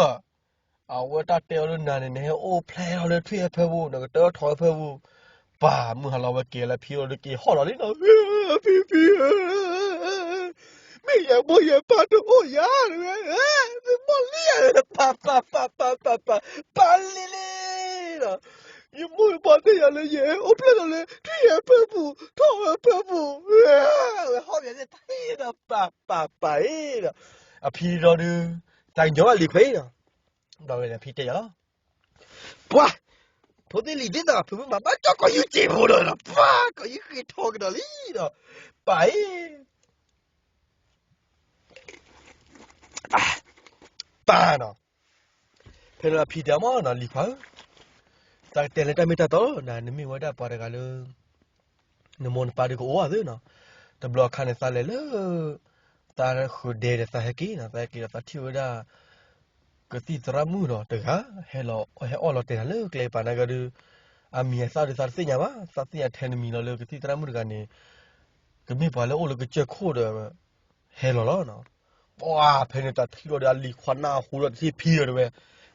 အဝဲတၢ်တဲအီၤလၢနၤန့ၣ် နဟဲအိၣ်ဖျဲၣ်ထီၣ်လၢထွံၣ်ဟဲဖၢပူၤ နကတၢၢ်ထိးဟဲဖၢပူၤ, ပှၤမုၢ်ဟါလီၤဝဲက့ၤလၢဖံအိၣ်လၢ က့ၤဟီၣ်လီၤလံနီၤ, ဖံဖံဧၢ မ့ၢ်ယမိၢ်ယပၢ်တအိၣ်ယၤတဝဲ, သုမိၢ်လံယၤ ပၢ်ပၢ်ပၢ်ပၢ်ပၢ်ပၢ် ပၢ်လံလံနီၤ, ယမိၢ်ယပၢ်တဲယၤလၢယဟဲအိၣ်ဖျဲၣ်ထီၣ်လၢ ထွံၣ်ဟဲဖၢပူၤ ထိးဟဲဖၢပူၤ, ဝဲဟီၣ်ပယီၤန့ၣ်တၢ်ဟ့ၣ်ဒီးပၢ်ပၢ်ပၢ်အံၤဒီး, အဖံဒီးဒုး တၢ်ကညီၤဘၣ်လံၤခွဲးအံၤနီၤ, ဒီးဝဲန့ၣ်ဖံတဲယၤလီၤ ပှၤ ဖိသ့ၣ်လံၤသ့ၣ်နီၤ ဖုမ့ၢ်မၤဘၣ်ကၠီကီးယူၢ်စ့ၢ်ဖိဒီးနီၤ ပှၤ ကီးယူၢ်ဃ့ထီကဒီးလံဒီး ပၢ်အံၤ ပၢ်နီၤ, ဖဲန့ၣ်ဖံတဲမ့ၢ်နီၤ လံၤခွါဧၢ, သးကတဲလၢတၢ်မ့ၢ်တၢ်တီလီၤ, နမ့ၢ်ဝဲဒၣ်ပှၤတဂၤလၢ နမိၢ်နပၢ်ဒုးကအိၣ်အသးနီၤ, တဘျီအခါန့ၣ် သးလဲၤလၢ သးဃုာ်ဒဲဒီးသးဟဲက့ၤနီၤ, သးဟဲက့ၤဒီးသးထံၣ်ဝဲဒၣ် ကသံၣ်သရၣ်မုၣ်နီၤတဂၤ ဟဲလီၤ ဟဲအီၣ်လီၤတဲာ်တၢ်လၢကျဲပၤနာ်က့ဒုး, အမံၤအသၣ်ဒုးသးတသ့ၣ်ညါဘၣ်, သးသ့ၣ်ညါထဲနမံၤလီၤလၢကသံၣ်သရၣ်မုၣ်တဂၤန့ၣ် ကမ့ၢ်ပှၤလၢအိၣ်လၢကစၢၢ်ခိၣ်ဒီး ဟဲလီၤလီၤနီၤ, ပှၤဖဲန့ၣ်တၢ်ထံၣ်လီၤဒီးအလံၤခွါနၢ်ဟူဒီးတထံၣ်ဖံဒီးတဲဝဲ,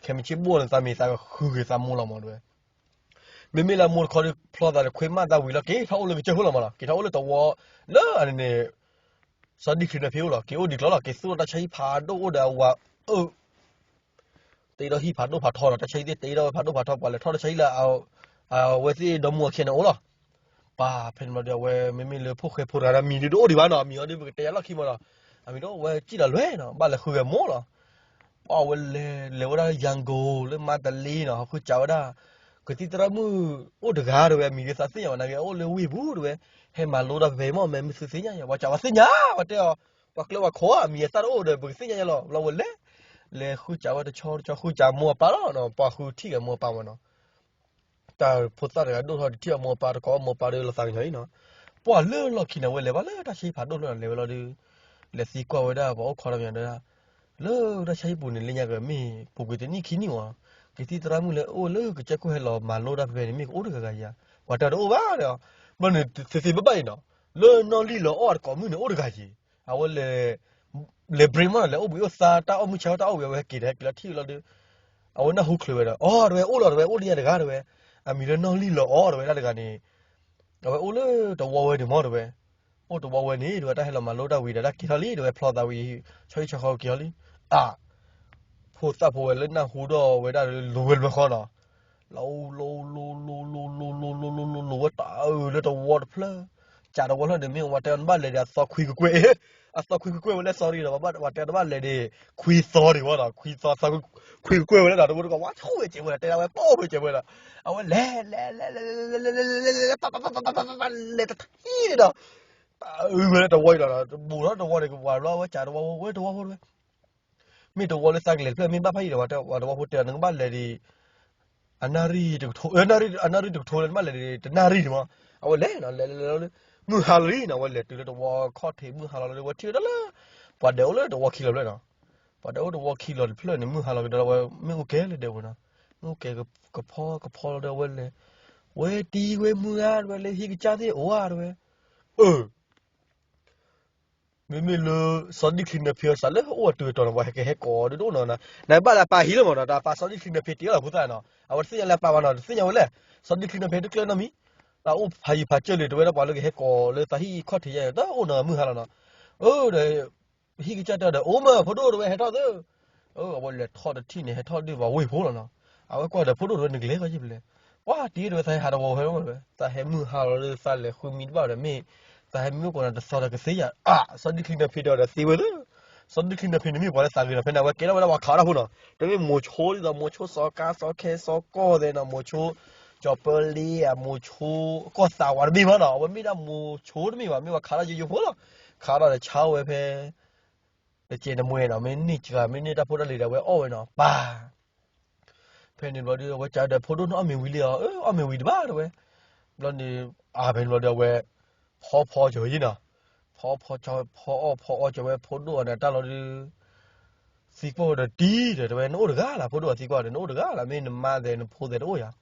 ခဲမုၢ်ဆ့ၣ်ဘိၣ်န့ၣ်သးမ့ၢ်သးကဃုက့ၤသးမိၢ်လီၤမးတဲဝဲ မ့မ့ၢ်လၢအမိၢ်တခီဒုးဖျီသးဒီးခွ့မၢ်သးဝံၤလီၤ က့ၤထီၣ်အိၣ်လၢကစၢၢ်ခိၣ်လီၤမးလီၤ, က့ၤထီၣ်အိၣ်လၢတဝီ လၢအန့ၣ်န့ၣ် စီၤဒံၣ်ချ့န့ၣ်ဖဲအိၣ်လီၤ, က့ၤအိၣ်ဒံးကျီလီၤ, က့ၤသူၣ်ထီၣ်တၢ်ဆါဟံၣ်ဖးဒိၣ်အိၣ်ဒီးအဝၤအၢ တ့ထီၣ်ဟံၣ်ဖးဒိၣ်ဖးထီဒီး တၢ်ဆါဟံၣ်သ့ၣ်တ့ထီၣ်ဝဲဖးဒိၣ်ဖးထီ ပှၤလဲၤထီၣ်တၢ်ဆါဟံၣ်လၢ အဝဲသ့ၣ်ဒီမါအခံန့ၣ်အိၣ်လီၤ, ပှၤဖဲန့ၣ်ဘျီဒီး အဝဲမ့မ့ၢ်လၢဖိၣ်ဃဲဖိတဂၤဒီး မံၤဒုးတအိၣ်ဒံးဘၣ်နီၤ, မံၤအီၤဒုးပကတဲယၤလီၢ်ခံမးနီၤ, အမံၤဒုးအဝဲစံၣ်လီၤလွဲၢ်နီၤ, ဘၣ်လဲၤဃုဂဲၤမိၢ်လီၤ ပှၤဝဲလဲၤ လဲၤဝဲဒၣ် Yangon လၢမါတလ့နီၤ, ဟီၣ်ဃုစးဝဲဒၣ် ကသံၣ်သရၣ်မုၣ်အိၣ်တဂၤတဲဝဲ, အမံၤဒုးသးသ့ၣ်ညါဘၣ်နာ်က့ အအိၣ်လၢဝ့ၢ်ပူၤတဲဝဲ, ဟဲမၤလိတၢ်ဖဲဖဲမး မ့ၢ်မ့ၢ်သုသ့ၣ်ညါယၤ, ပှၤစးဝဲသ့ၣ်ညါ, ပှၤတဲအီၤ, ပှၤကျၢၤပှၤခိးဧါ, အမံၤအသၣ်တအိၣ်ဒီး ပကသ့ၣ်ညါယၤလီၤ, ဘျီဝဲလဲၤ လဲၤဃုစးဝဲတဆီတဆီ ဃုစးမိၢ်အပၢ်လီၤ, ပှၤဃုထံၣ်ဂဲၤမိၢ်အပၢ်မးနီၤ တၢ်ဖိသၣ်တဂၤဒိၣ်ထီၣ်တထံၣ်အမိၢ်အပၢ်တကိးမိၢ်အပၢ်ဒီးလီၤသးကညီၤအံၤနီၤ, ပှၤလၢလီၢ်ခံန့ၣ် အဝဲလဲၤဘၣ်လၢတၢ်ဆါဟံၣ်ဖးဒိၣ်လီၤ, လဲၤဝဲလီၤဒီး လဲၤသံကွၢ်ဝဲဒၣ်ပှၤအိၣ်ခိးဒီးမၤဒီး လၢတၢ်ဆါဟံၣ်ပူၤန့ၣ် လၢညါကမ့ၢ်ပူၤကွံာ်တနံၣ်ခံနံၣ်ဝဲ, ကသံၣ်သရၣ်မုၣ်လၢအအိၣ်လၢကစၢၢ်ခိၣ်ဟဲလီၤမၤလိတၢ်ဖဲဖဲန့ၣ် မ့ၢ်ကအိၣ်တဂၤဂၤဧါ, ပှၤတဲတအိၣ်ဘၣ်ဒီး, ဘျီန့ၣ်သ့သ့ဘၣ်ဘၣ်အံၤနီၤ, လၢနီၢ်လံၢ်လီၤအီၣ်တကိးမုၣ်န့ၣ်အိၣ်တဂၤက့ၤ, အဝဲလဲၤ လဲၤ break မး လဲၤအိၣ်ဘှံးအိၣ်သါ တၢ်အီၣ်မုၢ်ဆါ တၢ်အီၣ်ဝံၤ အဝဲဟဲက့ၤဒီး ဟဲက့ၤလီၤထံၣ်ဝဲလီၤဒီး အဝဲနၢ်ဟူချုးဝဲဒီး အိ တဝဲအိၣ်လီၤ တဝဲအိၣ်လံယါတဂၤ တဝဲ အမံၤလၢနီၢ်လံၢ်လီၤအီၤ တဝဲဒၣ်တဂၤန့ၣ် အဝဲအိၣ်လၢတဝီဝဲန့ၣ်မး တဝဲ အိၣ်တဝီဝဲန့ၣ် တဝဲတၢ်ဟဲလီၤမၤလိတၢ်ဝံၤဒီး တၢ်က့ၤထီၣ်လံ တဝဲဖျီသးဝံၤ ဆီဟံၣ်ဆီဃီက့ၤထီၣ်လံ အ ဖိသၣ်ဖိဝဲလၢနၢ်ဟူဒီးဝဲဒၣ်လၢ လိၤဝဲလၢမ့ၢ်ဃီနီၤ လီၤလိၤလိၤလိၤလိၤလိၤလိၤလိၤလိၤလိၤလိၤဝဲတၢ်အၢၣ်လၢတဝီတဖျၢၣ် ကးတဝီဖျၢၣ်န့ၣ် မ့ၢ်ဝဲတဲအီၤနဘၣ်လဲၤဒီးအသီခွံကကွဲၢ် အသီခွံကကွဲၢ်ဝဲလၢ sorry ဒီး ဝဲတဲအီၤနဘၣ်လဲၤန့ၣ် ခွံသီန့ၣ်ဝဲဒီး ခွံသီ ခွံကကွဲၢ်ဝဲလၢဒီး တဝီတကီၢ် ဝဲဆိၣ်ဝဲကဲးဝဲဒီး တဲဒၣ်ဝဲပိာ်ဝဲကဲးဝဲဒီး အဝဲလဲၤလဲၤလဲၤလဲၤလဲၤလဲၤလဲၤလဲၤလဲၤလဲၤလဲၤ လဲၤတထံၣ်န့ၣ်ဒီး တၢ်အၢၣ်ဝဲလၢတဝီအံၤဒီး တဘူးထီၣ်တဝီန့ၣ် ကဝၤဘျီဝဲကးတဝီဝဲတဝီဖိတဝဲ မ့ၢ်တဝီလၢသးကလဲၤတဖျၢၣ် မ့ၢ်ဘၣ်ဖးယံာ်ဒီး ဝဲတဝီဖိတဲအီၤနကဘၣ်လဲၤဒံး အနၣ်ရံၣ်တကထိ အနၣ်ရံၣ်တကထိလၢနဘၣ်လဲၤဒံး တနၣ်ရံၣ်န့ၣ်မး အဝဲလဲၤနီၤ လဲၤလဲၤလဲၤလီၤလၢ မုၢ်ဟါလီၤလံနီၤ အဝဲလဲၤတုၤလၢတဝီခီၣ်ထံး မုၢ်ဟါလီၤလီၤလၢ ဝဲထံၣ်ဝဲဒၣ်လၢ ပှၤဒဲးအိၣ်လၢတဝီခံလီၤဖျၢၣ်နီၤ ပှၤဒဲးအိၣ်တဝီခံလီၤတဖျၢၣ်န့ၣ် မုၢ်ဟါလီၤကဒီး ဝဲမ့ၣ်အူကဲလၢဒဲးပူၤနီၤ မ့ၣ်အူကဲကဖီကဖီလီၤဒီး အဝဲလဲၤ ဝဲတံၤဝဲမုၢ်ဧါ တဝဲလၢဟံၣ်ကစၢ်သ့ၣ်အိၣ်ဧါ တဝဲ အၢ မ့မ့ၢ်လၢ စီၤဒံၣ်ချံနၢဖ့အီၤ စးလၢအအိၣ်အတုၤအတီၤန့ၣ် ပှၤဟဲကဟဲကိးဒ်ဒိၣ်နီၤ နဘၣ်လၢအပၢ်ဟံၣ်လီၤမးနီၤ တၢ်ပၢ်စီၤဒံၣ်ချံနၢဖ့တ့ၢ်လီၤဖိသၣ်နီၤ အဝဲတသ့ၣ်ညါလၢအပၢ်ဘၣ်နီၤ တသ့ၣ်ညါဝဲလဲၣ် စီၤဒံၣ်ချံနၢဖ့တကျၢၢ်နီတမံၤ တၢ်အိၣ်ဖးယံၤဖးစၢၢ်လံ တဝဲဒၣ်ပှၤလၢကဟဲကိးလၢသးဟံၣ်ခီၣ်ထံးယါန့ၣ် တအိၣ်နီၤမုၢ်ဟါလီၤနီၤ အၢ ဒီး ဟံၣ်ကစၢ်တဲအီၤဒီး အိၣ်မး ဖိဒိၣ်တဝဲဟဲထီၣ်သၢ အဝဲလဲၤထီၣ်တထံၣ်န့ၣ် ဟဲထီၣ်ဒုးပှၤဝ့ၢ်ဖိလီၤနီၤ အဝဲကွၢ်ဒီးဖိဒိၣ်တဝဲနကလဲၤဃီယ့ၢ်ဖဲလဲၣ် ပှၤတံၤတဝဲသးဟဲဟးတဝီဝဲမးတဝဲ သးဟဲမုၢ်ဟါလီၤလၢသးလဲၤဃုမံတဘၣ်ဒီးမ့ၢ် သးဟဲမံအိၣ်ကိးနၤတသီဒီးကသ့ယၤ အၢ စီၤဒံၣ်ချံနၢဖ့ဒီးသ့ဝဲသၢ စီၤဒံၣ်ချံနၢဖ့န့ၣ်မ့ၢ်ပှၤလၢသးဂ့ၤနီၤ ဖဲန့ၣ် အဝဲကဲထီၣ်ဝဲဒၣ်ပှၤခးတၢ်ဖိနီၤ တမ့ၢ်မိၤဆိဒ်သိး မိၤဆိစီၤကါစီၤခဲစီၤကီၢ်သဲးနီၤ မိၤဆိ ကၠီၤပၢလ့ အမိၤဆိ ကီၢ်သးဝးတမ့ၢ်ဘၣ်နီၤ အဝဲမ့ၢ်ဒၣ်မိၤဆိတမ့ၢ်ဘၣ် မ့ၢ်ပှၤခးတၢ်ယိယိဖိလီၤ ခးတၢ်ဒီးဆါဝဲဖဲ တကဲးတမှဲနီၤ မ့ၢ်န့ၢ်စှၤ မ့ၢ်န့ၢ်တၢ်ဖိတၢ်လံၤဒီး အဝဲအီၣ်ဝဲနီၤ ပၢ် ဖဲန့ၣ်ဘျီဒီး အဝဲကးဒီးဖိဒိၣ်န့ၣ်အီၣ်မ့ၤဝံၤလံအီၤ အၢ အီၣ်မ့ၤဝံၤတဘၣ်တဝဲ ဘျီန့ၣ် အါဖဲန့ၣ်ဘျီဒီး အဝဲ ဖီဖီကၠီၤဝဲယ့ၣ်နီၤ ဖီဖီကၠီၤ ဖီအီၣ်ဖီအီကၠီၤဝဲဖိဒိၣ်အီၤန့ၣ် တၢ်လီၤဒုး သံကွၢ်ဝဲဒီးတံၤဒီး တဝဲနအိၣ်တဂၤလၢ ဖိဒိၣ်အသံကွၢ်ဒီး နအိၣ်တဂၤလၢ မ့ၢ်နမါသဲးနဖိသဲးတအိၣ်ယၤ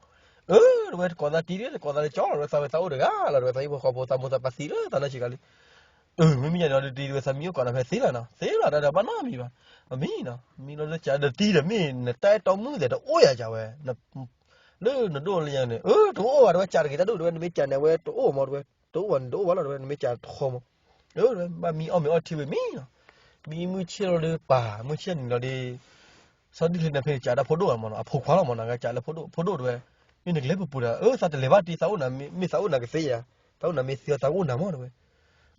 အၢ တဝဲတကိးသးတံၤလၢ တကိးသးလၢကၠီလီၤ တဝဲသးဝဲသးအိၣ်တဂၤလီၤ တဝဲသးဟံၣ်ဖိဃီဖိသးမိၢ်သးပၢ်သံလၢသးနီၢ်ဆံးကၤလံ အၢ မ့မ့ၢ်ညါန့ၣ်ဒီးတံၤတဝဲသးမံအိၣ်ကိးနၤဖဲသ့လီၤနီၤ သ့လီၤ တၢ်ဒီးဘၣ်နီတမံၤဘၣ် အမံနီၤ မံလီၤလၢကးဒီးတံၤဒီး မ့ၢ်နတၢ်အဲၣ်တီမုၣ်သဲးတအိၣ်ယၤကးဝဲ လၢနဒိၣ်လၢညါန့ၣ် အၢ တအိၣ်ဘၣ် တဝဲကးတဂ့ၤတၢ်ဒိၣ် တဝဲနမ့ၢ်ကးန့ၣ် အဝဲတအိၣ်မး တဝဲ တအိၣ်ဘၣ် နတအိၣ်ဘၣ်လီၤ တဝဲနမ့ၢ်ကးတခီမး အၢ တဝဲဘၣ်မံအီၣ်မ့ၤအီထံဝဲမံနီၤ မံမုၢ်ဆ့ၣ်လီၤဒီးပၢ် မုၢ်ဆ့ၣ်နံၤလီၤဒီး စီၤဒံၣ်ချံနၢဖ့န့ၣ် ကးတၢ်ဖိဒိၣ်မးနီၤ အဖိခွါလီၤမးနီၤ ကးလၢဖိဒိၣ် ဖိဒိၣ်တဝဲ မ့ၢ်နကလဲၤပူၤပူၤဒီး အၢ သးတလဲၤဘၣ်တံၤ သးအိၣ်နၤ မ့ၢ်သးအိၣ်နၤကသ့ယၤ သးအိၣ်နၤမ့ၢ်သံအီၤ သးကအိၣ်နၤမးတဝဲ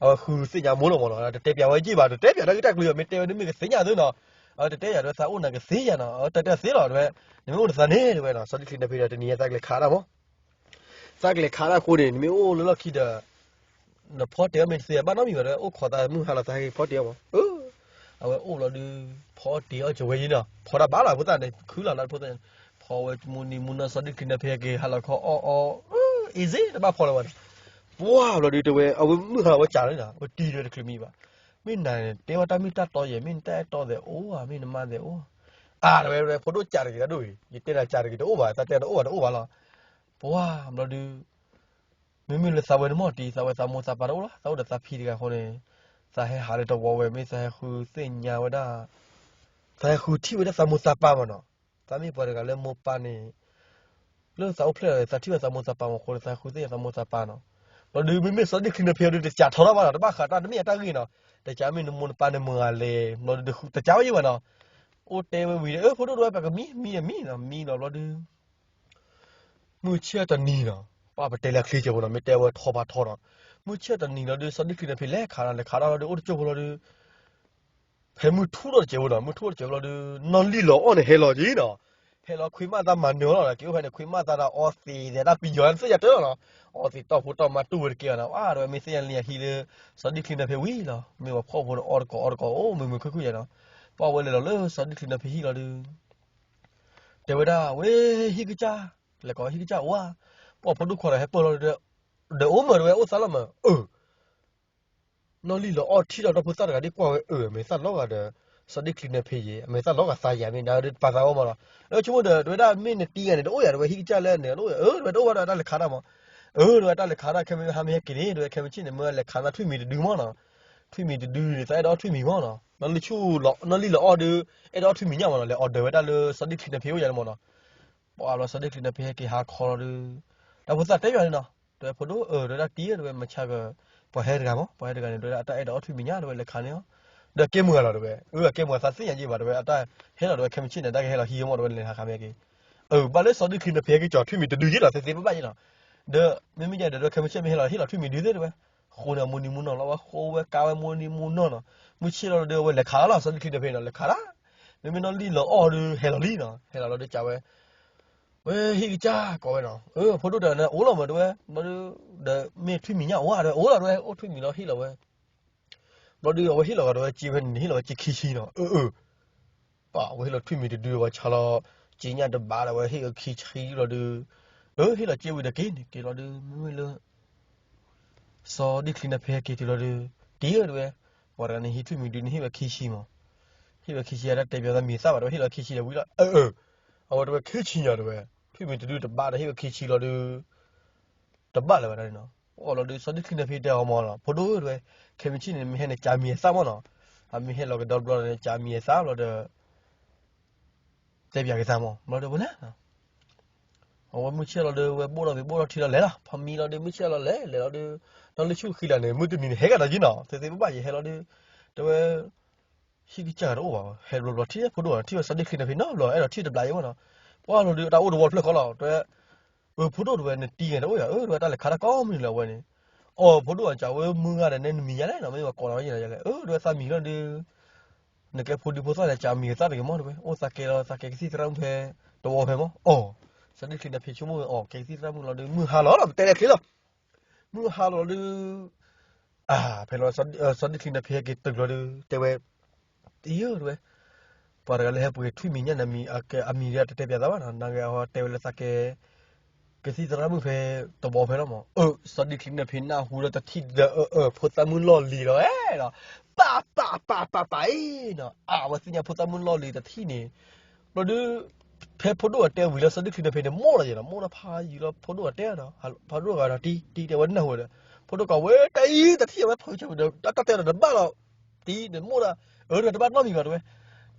အဝဲဃုသ့ၣ်ညါမိၢ်လီၤမးနီၤ တတဲပၠးဝဲယ့ၢ်ဘၣ် တတဲပၠးတၢ်ဂ့ၢ်တၢ်ကျိၤ မ့ၢ်တဲဝဲဒ်မ့ၢ်ကသ့ညါသ့နီၤ အဝဲတတဲယၤတဝဲ သးအိၣ်နၤကသ့ယၤနီၤ အဝဲတတဲသ့လီၤတဝဲ နမ့ၢ်အိၣ်နသးန့ၣ်တဝဲနီၤ စီၤဒံၣ်ချံနၢဖ့ဒီး တနံၤညါသးကလဲၤခးတၢ်မး သးကလဲၤခးတၢ်အဃိန့ၣ် နမ့ၢ်အိၣ်လၢလီၢ်ခံဒီး နဖီတ့ၢ်အီၣ်မ့ၤတသ့ဘၣ်နီတမံၤဘၣ် တဝဲအိၣ်ခိးသးမုၢ်ဟါလီၤ သးဟဲက့ၤဖီတ့ၢ်အီၣ်မး အဝဲအိၣ်လီၤဒုး ဖီတ့ၢ်အီၣ်ကၠီၤဝဲယ့ၣ်နီၤ ဖီတၢ်ဘၣ်လီၤ ဖိသၣ်န့ၣ် ခုလီၤလၢဖိသၣ်န့ၣ် ဖီဝဲမုၢ်နံၤမုၢ်နီၢ် စီၤဒံၣ်ချံနၢဖ့က့ၤ ဟါလီၤခီအီၣ်အီ အ့ၣ်စ့ တဘၣ်ဖီလၢၤဘၣ်န့ၣ် ပှၢ်ဘျီဒုးတဝဲ အဝဲမုၢ်ဟါလီၤဝဲကးလီၤနီၤ အဝဲတံၤတဝဲတချုးမံဘၣ် မ့ၢ်နၤန့ၣ် တဲဝဲတၢ်မ့ၢ်တၢ်တီယဲၢ် မ့ၢ်နတၢ်အဲၣ်တီသဲးအိၣ်ဧါ မ့ၢ်နမါသဲးအိၣ်ဧါ အါ တဝဲ တဝဲ ဖိဒိၣ်ကးတဂ့ၤတၢ်ဒိၣ်အံၤ ယတဲနၤကးတဂ့ၤတအိၣ်ဘၣ် သးတဲတအိၣ်ဘၣ်တအိၣ်ဘၣ်လီၤ ပှၢ်ဘျီဒုး မ့မ့ၢ်လၢသးဝဲန့ၣ်မ့ၢ်တံၤ သးဝဲသးမိၢ်သးပၢ်တအိၣ်လီၤ သးအိၣ်ဒီးသးဖံတဂၤအဃိန့ၣ် သးဟဲဟးလၢတဝီဝဲ မ့ၢ်သးဟဲဃုသ့ၣ်ညါဝဲဒၣ် သးဟဲဃုထံၣ်ဝဲဒၣ်သးမိၢ်သးပၢ်မးနီၤ သးမ့ၢ်ပှၤတဂၤလၢမိၢ်ပၢ်န့ၣ် လၢသးအိၣ်ဖျဲၣ်လီၤ သးထံၣ်ဘၣ်သးမိၢ်သးပၢ်မးအဃိန့ၣ် သးဟဲဃုသ့ၣ်ညါသးမိၢ်သးပၢ်နီၤ ဘျီဒုး မ့မ့ၢ်စီၤဒံၣ်ချံနၢဖ့အီၤဒုး တစးထီထီၣ်ဘၣ်နီၤ တဘၣ်ဃးတၢ်တမ့ၢ်အတၢ်ဂ့ၢ်နီၤ တစးမ့ၢ်နမိၢ်နပၢ်နမုၢ်ဂၤလဲၣ် ဘျီဒုး တစးဝဲယံၤဘၣ်နီၤ အိၣ်တဲဝဲဝံၤဒီး အၢ ဖိဒိၣ်တဝဲ ပကမံ မံဒီးမံနီၤ မံလီၤဘျီဒုး မုၢ်ဆ့ၣ်တနံၤနီၤ ပှၢ်ပတဲလၢအချ့ကဲးဖိနီၤ မ့ၢ်တဲဝဲထီဖးထီနီၤ မုၢ်ဆ့ၣ်တနံၤလီၤဒုး စီၤဒံၣ်ချံနၢဖ့လဲၤခးနီၤ လဲၤခးတၢ်လီၤဒုး အိၣ်တကၠိၢ်ဖိလီၤဒုး ဖဲမုၢ်ထူၣ်ထီၣ်တစဲးဖိနီၤ မုၢ်ထူၣ်ထီၣ်တစဲးဖိလီၤဒုး နီၢ်လံၢ်လီၤအီၣ်န့ၣ်ဟဲလီၤက့ၤနီၤ ဟဲလီၤခွံမၣ်သးမၤနၢၤလီၤ က့ၤအိၣ်ဖဲန့ၣ် ခွံမၣ်သးဒီးအီသံးသဲးတၢ်ပယီၤသ့ၣ်ညါတၢ်လီၤနီၤ အီသံးတီၢ်ဖိတီၢ်မါတူၢ်ဝဲတကဲဘၣ်နီၤ အါ တဝဲမ့ၢ်သ့ၣ်ညါလံအဟံၣ်လၢ စီၤဒံၣ်ချံနၢဖ့ဝံၤလီၤ မ့ၢ်ပှၤဖှီၣ်ဖိဒီးအီတကိးအီတကိး အိၣ်မုာ်မုာ်ခုၣ်ခုၣ်ယါနီၤ ပှၢ်ဝဲလဲၤလီၤလၢစီၤဒံၣ်ချံနၢဖ့ဟံၣ်လီၤဒုး တဲဝဲဒၣ် ဝဲဟံၣ်ကစၢ် လဲၤကိးဟံၣ်ကစၢ်အိၣ်ဧါ ပှၢ်ဖိဒိၣ်ခွါဒီးဟဲပၢၢ်လီၤဒုး ဒီးအိၣ်မးတဝဲအိၣ်သးလီၤမး အၢ နီၢ်လံၢ်လီၤအီၣ်ထံၣ်ဒီးတၢ်ဖိသၣ်တဂၤဒ်ကွၢ်ဝဲ အၢ အမဲာ်သၣ်လီၤဂာ်ဒီး စီၤဒံၣ်ချံနၢဖ့ယဲၢ် အမဲာ်သၣ်လီၤဂာ်သးယၤမ့ၢ်ဒၣ်ဒ်တပာ်သးဝဲမးလီၤ လၢဆိကမိၣ်ဒီး တဝဲဒၣ်မ့ၢ်နတံၤဂၤန့ၣ် တအိၣ်ယၤတဝဲဟံၣ်ကစၢ်လၢန့ၣ် တအိၣ်ယၤ အၢ တဝဲတအိၣ်ဘၣ်ဒီးတၢ်လဲၤခးတၢ်မး အၢ တဝဲတၢ်လဲၤခးတၢ်ခဲမ့ၢ်ဟါမ့ၢ်ဟဲက့ၤန့ၣ် တဝဲခဲမ့ၢ်ဆ့ၣ်န့ၣ် မ့ၢ်လဲၤခးသးထွံၣ်မံၤတဒုမးနီၤ ထွံၣ်မံၤတဒုန့ၣ် သးအဲၣ်ဒိးထွံၣ်မံၤမးနီၤ နီၢ်လံၣ်ဆူၣ်လီၤ နီၢ်လံၣ်လီၤအီၣ်ဒီး အဲၣ်ဒိးအီၣ်ထွံၣ်မံၤညၣ်မးနီၤ လဲၤ order ဝဲဒၣ်လၢစီၤဒ့ချံနဖံအိၣ်ယၤန့ၣ်မးနီၤ. ပှၤဘျီစီၤဒ့ချံနဖံဟဲက့ၤဟးခီလီၤဒီး တၢ်ဖိသၣ်တဲယၤန့ၣ်နီၤ တဲဖိဒိၣ် အၢ တဲဝဲဒၣ်တံၢ်ဧၢ တဲဝဲ မုၢ်ဆါက ပှၤဟဲတဂၤမး ပှၤဟဲတဂၤန့ၣ် တဲဝဲဒၣ်အတၢ်အဲၣ်ဒိးအီၣ်ထွံၣ်မံၤညၣ် တဲဝဲ လဲၤခးန့ၢ်အီၤ ဒီးကဲမုာ်ဂၤလီၤ တဲဝဲ အၢ အကဲမုာ်ဂၤသးသ့ၣ်ညါယံၤဘၣ် တဲဝဲ အတၢ်ဟဲလီၤ တဲဝဲ ခဲမုၢ်ဆ့ၣ်န့ၣ် တၢ်ကဟဲလီၤဟံးမး တဲဝဲ လဲၤဟးခးမ့ၢ်က့ၤ အၢ ဘၣ်လၢစီၤဒ့ချံနဖံဟဲက့ၤကၠီၤထွံၣ်မံၤတဒုယ့ၣ်လီၤ သ့သ့ဘၣ်ဘၣ်ယ့ၣ်နီၤ ဒီး မ့မ့ၢ်ယၤဒီး ဒီးခဲမုၢ်ဆ့ၣ်မ့ၢ်ဟဲလီၤ ဟ့ၣ်လီၤထွံၣ်မံၤဒုသ့ၣ် တဲဝဲ ဃိန့ၣ် မူနံၤမူနီၤလီၤ ဝဲဃိဝဲကါဝဲမူနံၤမူနီၤနီၤ မုၢ်ဆ့ၣ်လီၤဒီး အဝဲလဲၤခးလီၤ စီၤဒ့ချံနဖံနီၤ လဲၤခးလီၤ မ့မ့ၢ်နီၢ်လံၣ်လီၤအီၣ်ဒီး ဟဲလီၤလံနီၤ ဟဲလီၤလီၤဒီးကးဝဲ ဝဲဟံၣ်ကစၢ်ကိးဝဲနီၤ အၢ ဖိဒိၣ်ဒီး နအိၣ်လီၤမး တဲဝဲ ဘျီဒီး ဒီးမ့ၢ်ထွံၣ်မံၤညၣ်အိၣ်ဧါ တဲဝဲ အိၣ်လီၤ တဲဝဲ အိၣ်ထွံၣ်မံၤလီၤ ဟ့ၣ်လီၤဝဲ ဘျီဒီး အဝဲဟ့ၣ်လီၤဂီၤ တဲဝဲ စ့ဖဲန့ၣ် ဟ့ၣ်လီၤဝဲစ့ခံဆံနီၤ အၢ အၢ ပှၤ အဝဲဟ့ၣ်လီၤထွံၣ်မံၤတဒု အဝဲဆါလီၤ စ့ညၣ်တဘးဒီး အဝဲဟ့ၣ်လီၤခံဆံလီၤဒီး အၢ ဟ့ၣ်လီၤစ့ဝံၤဒီးက့ၤန့ၣ် က့ၤလီၤဒီး မ့မ့ၢ်လၢ စီၤဒ့ချံနဖံဟဲက့ၤတုၤလီၤဒီး တံၢ်ဧၢ တဲဝဲ ပှၤတဂၤန့ၣ် ဟံးထွံၣ်မံၤဒုန့ၣ် ဟ့ၣ်ဝဲခံဆံမး ဟ့ၣ်ဝဲခံဆံ အတၢ်တဲပၠးသးမံၤသၣ်ဘၣ် တဲဝဲ ဟ့ၣ်လီၤခံဆံဒီးဝံၤလီၤ အၢ အၢ အဝဲတဲဝဲခံဆံညါ တဲဝဲ ထွံၣ်မံၤတဒုတဘးဒီး ဟ့ၣ်ဝဲခံဆံလီၤဒီး တဘၣ်လၢၤဝဲဒၣ်န့ၣ်နီၤ အိၣ်လီၤဒီး စီၤဒ့ချံနဖံတဲအီၤမးနီၤ ဖိဒိၣ်ဧၢ တဲဝဲ ခဲမုၢ်ဆ့ၣ်န့ၣ် မ့ၢ်ဟဲန့ၣ် ကးမံၤအသၣ်မးနီၤ အမ့ၢ်ဟဲလီၤကဒီဘျီန့ၣ် ကးမံၤအသၣ်ဘျီဒီး တဲပၠးက့ၤသးမး ဘျီဒီးဝဲန့ၣ် အဝဲမုၢ်ဆ့ၣ်လီၤဒီး ဝဲဘိၣ်ထီၣ်မ့ၤဘိၣ်ထီၣ်ထံလီၤလဲၤလီၤ ဖီမံလီၤဒီး မုၢ်ဆ့ၣ်လီၤလဲၤ လဲၤလီၤဒီး နီၢ်လံၣ်ဆူၣ်ဃံလၤန့ၣ် မုၢ်တနံၤန့ၣ် ဟဲကဒီးယ့ၣ်နီၤ သ့သ့ဘၣ်ဘၣ်ယဟဲလီၤဒီး တဲဝဲ ဟံၣ်ကစၢ်တအိၣ်ဘၣ် ဟဲဘျီဘျီထံၣ်ဖိဒိၣ် ထံၣ်ဝဲစီၤဒ့ချံနဖံနီတဘျီ အဲၣ်ဒိးထံၣ်တဘျီယ့ၣ်မးနီၤ ပှၤလီၤဒီး တၢ်အိၣ်တဝီတဖျၢၣ်ဃီလီၤ တဲဝဲ အၢ ဖိဒိၣ်တဲဝဲ နတံၢ်ဂၤတအိၣ်ယၤ အၢ တဲဝဲ တၢ်လဲၤခးတၢ်ကိးမုၢ်နံၤလၢအဝဲန့ၣ် အိၣ် ဖိဒိၣ်အကးဝဲမုၢ်ဂၤဒီး နဲနမံၤညါလဲၣ်နီၤ မ့ၢ်ပှၤကိးလီၤယဲၢ်ယဲၢ်လဲၣ် အၢ တဲဝဲသးမံၤလီၤဒီး နကဲဖိဒံဖိသၣ်န့ၣ် ကးမံၤကသၣ်တဂ့ၤမး တဲဝဲ အိၣ်သးကဲလီၤ သးကဲကသံၣ်သရၣ်မုၣ်ဖဲ တဝီဖဲမး အိၣ် စီၤဒ့ချံနဖံဆိကမိၣ်ဝဲ အိၣ် ကဲကသံၣ်သရၣ်မုၣ်လီၤဒီး မုၢ်ဟါလီၤလီၤ ပတဲလဲၣ်ချ့လီၤ မုၢ်ဟါလီၤလီၤဒီး အၢ ဖဲလီၤ စီၤဒ့ချံနဖံဟဲက့ၤတုၤလီၤဒီး တဲဝဲ တံၢ်ဧၢ တဲဝဲ ပှၤတဂၤလၢဟဲပှ့ၤထွံၣ်မံၤညၣ်န့ၣ် အမံၤဒ်တတဲပၠးသးဘၣ်နီၤ နာ်က့အဝဲတဲဝဲလၢသးကဲ ကသံၣ်သရၣ်မုၣ်ဖဲ တဝီဖဲလီၤမး အၢ စီၤဒ့ချံနဖံနၢ်ဟူဒီးတထံၣ်ဒီး အၢ အၢ ဖိသၣ်မုၣ်လီၢ်လံၤလီၤ အဲၣ်လီၤ ပၢ်ပၢ်ပၢ်ပၢ်ပၢ်အံၤနီၤ အဝဲသ့ၣ်ညါဖိသၣ်မုၣ်လီၢ်လံၤတထံၣ်န့ၣ် ဘျီဒီး ဖဲဖိဒိၣ်အတဲဝံၤလၢစီၤဒ့ချံနဖံန့ၣ် မိၢ်လီၤယဲၢ်နီၤ မိၢ်ဒီးဖးယံၤလီၤ ဖိဒိၣ်အတဲဒီး ဖိဒိၣ်ဂၤဒီးတံၢ် တံၢ်တဲဝဲနၢ်ဟူဒီး ဖိဒိၣ်ကးဝဲတၢ်အံၤတထံၣ်အဝဲဖီၣ်ဆၢဒီး တၢ်တဲဒီးတဘၣ်လီၤ တံၢ်န့ၣ်မိၢ်ဒီး အၢ တဘၣ်နီတမံၤဘၣ်တဲဝဲ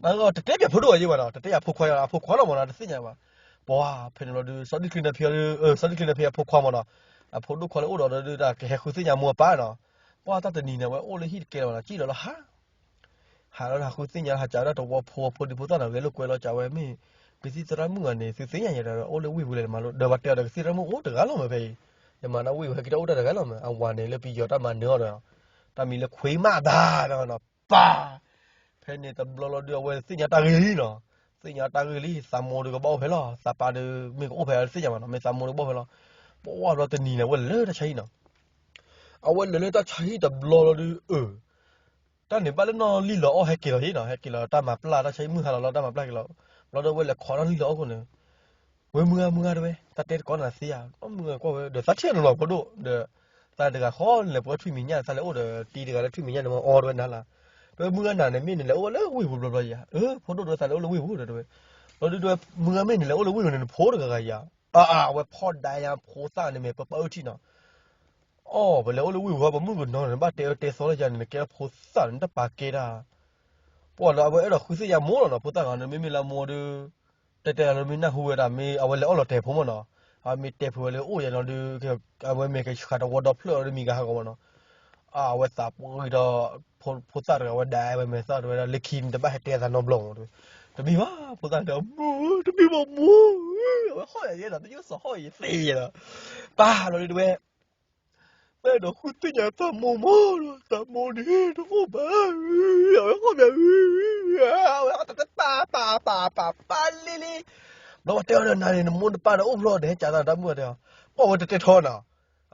နတတဲပၠးဖိဒိၣ်အယဲၢ်ဘၣ်နီၤ တတဲယၤဖိခွါယၤ အဖိခွါလီၤမးနီၤ တသ့ၣ်ညါဘၣ် ပှၤဖဲန့ၣ်လီၤဒီး စီၤဒ့ချံနဖံအီၤဒီး စီၤဒ့ချံနဖံအဖိခွါမးနီၤ အဖိဒိၣ်ခွါလၢအိၣ်ဒီးဒုးတၢ်ကဟဲဃုသ့ၣ်ညါမိၢ်အပၢ်နီၤ ပှၤတၢ်တနံၤန့ၣ် အဝဲအိၣ်လၢဟံၣ်တကဲလၢၤဘၣ်နီၤ စံၣ်လီၤလၢဟါ ဟးလီၤဒီးဟးဃုသ့ၣ်ညါလၢဟးကးဝဲဒၣ်တဝီဖိဖိဒံဖိသၣ်နီၤ ဂဲၤလိာ်ကွဲလီၤကးဝဲမ့ၢ် ကသံၣ်သရၣ်မုၣ်ဂၤန့ၣ် သုသ့ၣ်ညါယဲၢ်ဒီး အိၣ်လၢဝ့ၢ်ပူၤလဲၣ် နမၤလိဒီး ပှၤတဲအီၤဒီးကသံၣ်သရၣ်မုၣ်အိၣ်တဂၤလီၤမးဖဲအံၤ ယမၤနၢ်ဝ့ၢ်ပူၤဟဲက့ၤတၢ်အိၣ်တၢ်တဂၤလီၤမး အဝၤန့ၣ်လၢပယီၤတၢ်မၤနၢၤအီၤဒီး တၢ်မံၤလၢခွ့မးဘၣ်နီၤ ပၢ် ဖဲန့ၣ်တဘျီလီၤဒုး အဝဲသ့ၣ်ညါတၢ်ဂ့ၢ်လံနီၤ သ့ၣ်ညါတၢ်ဂ့ၢ်လံ သးမိၢ်ဒီးကဘၣ်အိၣ်ဖဲလီၤ သးပၢ်ဒီးမ့ၢ်ကအိၣ်ဖဲသ့ၣ်ညါဘၣ်နီၤ မ့ၢ်သးမိၢ်ဒီးကဘၣ်အိၣ်ဖဲလီၤ ပှၤဘျီတနံၤန့ၣ် အဝဲလဲၤလၢတၢ်ဆါဟံၣ်နီၤ အဝဲလဲၤလၢတၢ်ဆါဟံၣ်တဘျီလီၤဒုး အၢ တၢ်န့ၣ်ဘၣ်လၢနီၢ်လံၣ်လီၤအီၣ်ဟဲက့ၤလီၤဟံၣ်နီၤ ဟဲက့ၤလီၤတၢ်မၤပျၢ်တၢ်ဆါဟံၣ်မုၢ်ဟါလီၤလီၤတၢ်မၤပျၢ်က့ၤလီၤ ဘျီဒီးအဝဲလဲၤခိးနီၢ်လံၣ်လီၤအီၣ်ခိၣ်န့ၣ် ဝဲမုၢ်ဂၤမုၢ်ဂၤတဲဝဲ တၢ်တဲတကိးနၤသ့ဧါ မုၢ်ဂၤကွၢ်ဝဲဒီးသးထံၣ်နီၤလီၤဖိဒိၣ်ဒီး သးတဂၤဃီလဲၤပှၤထွံၣ်မံၤညၣ် သးလဲၤအိၣ်ဒီးတံၤတဂၤလၢထွံၣ်မံၤညၣ်န့ၣ်မ့ၢ်အီၣ်ဝဲနၤလၢ တဲဝဲမုၢ်ဂၤနၤန့ၣ်မ့ၢ်နလဲၤအိၣ်ဝဲလၢဝ့ၢ်ပူၤဘျီဘျီယၤ အၢ ဖိဒိၣ်တဲဝဲသးလဲၤအိၣ်လၢဝ့ၢ်ပူၤဒီးတဲဝဲ ဘျီဒုးတဲဝဲ မုၢ်ဂၤမ့ၢ်နလဲၤအိၣ်လၢဝ့ၢ်ပူၤန့ၣ် နဖိတဂၤဂၤယၤ အါအါ အဝဲဖီၣ်ဒါယၤဖိသၣ်န့ၣ်မ့ၢ်ပပၢ်အုၣ်ထံၣ်နီၤ အီၣ် ပလဲၤအိၣ်လၢဝ့ၢ်ပူၤ ပမုၣ်ကနီၤန့ၣ် နဘၣ်တဲအၢတဲသီလၢယၤန့ၣ် နကဲဖိသၣ်န့ၣ် နတပာ်ကဲတၢ် ပှၤလၢအဝဲအဲၣ်ဒိးဃုသ့ၣ်ညါမိၢ်လီၤနီၤ ဖိသၣ်ဂၤန့ၣ် မ့မ့ၢ်လၢမိၢ်ဒီး တဲတဲလၢမ့ၢ်နၢ်ဟူဝဲဒၣ် မ့ၢ်အဝဲလဲၤအီၣ်လီၤတဲာ်ဖိမ့ၢ်နီၤ အမ့ၢ်တဲဖုးဝဲလၢအိၣ်ယၤနီၤဒုး အဝဲမ့ၢ်ကဆှးတဝီဒီဖျၢၣ်အီၤဒီးမံၤကဟးဂီၤမ့ၢ်နီၤ အဝဲသးပှၢ်ဒီး ဖိသၣ်တဂၤဝဲဒၣ် ဝဲမဲာ်သၣ်တဲဝဲဒၣ် လၢခံန့ၣ်တဘၣ်ဟဲတဲသးနီတဘျီမ့ၢ်တဲဝဲ တမံၤဘၣ် ဖိသၣ်တဲ မိၢ် တမံၤဘၣ်မိၢ် အဝဲဟီၣ်ယၤယဲဒီး တယိၣ်စီၤဟီၣ်ယၤသ့ယဲဒီး ပၢ်လီၤဒုးတဲဝဲ ပအဲၣ်ဒိးဃုသ့ၣ်ညါသးမိၢ်မ့ၢ်ဒီး သးမိၢ်န့ၣ်တအိၣ်ဘၣ် အဝဲဟီၣ်ဘၣ် အဝဲဟီၣ်တၢ်တပၢ်ပၢ်ပၢ်ပၢ်ပၢ်လံလံ ဘျီဝဲတဲအီၤဒီးနၤန့ၣ် နမိၢ်နပၢ်ဒီးအိၣ်ဖျိဒီးဟဲကၢ်သးတၢ်မုၢ်တဲအီၤ ပှၤဝဲတတဲထီနီၤ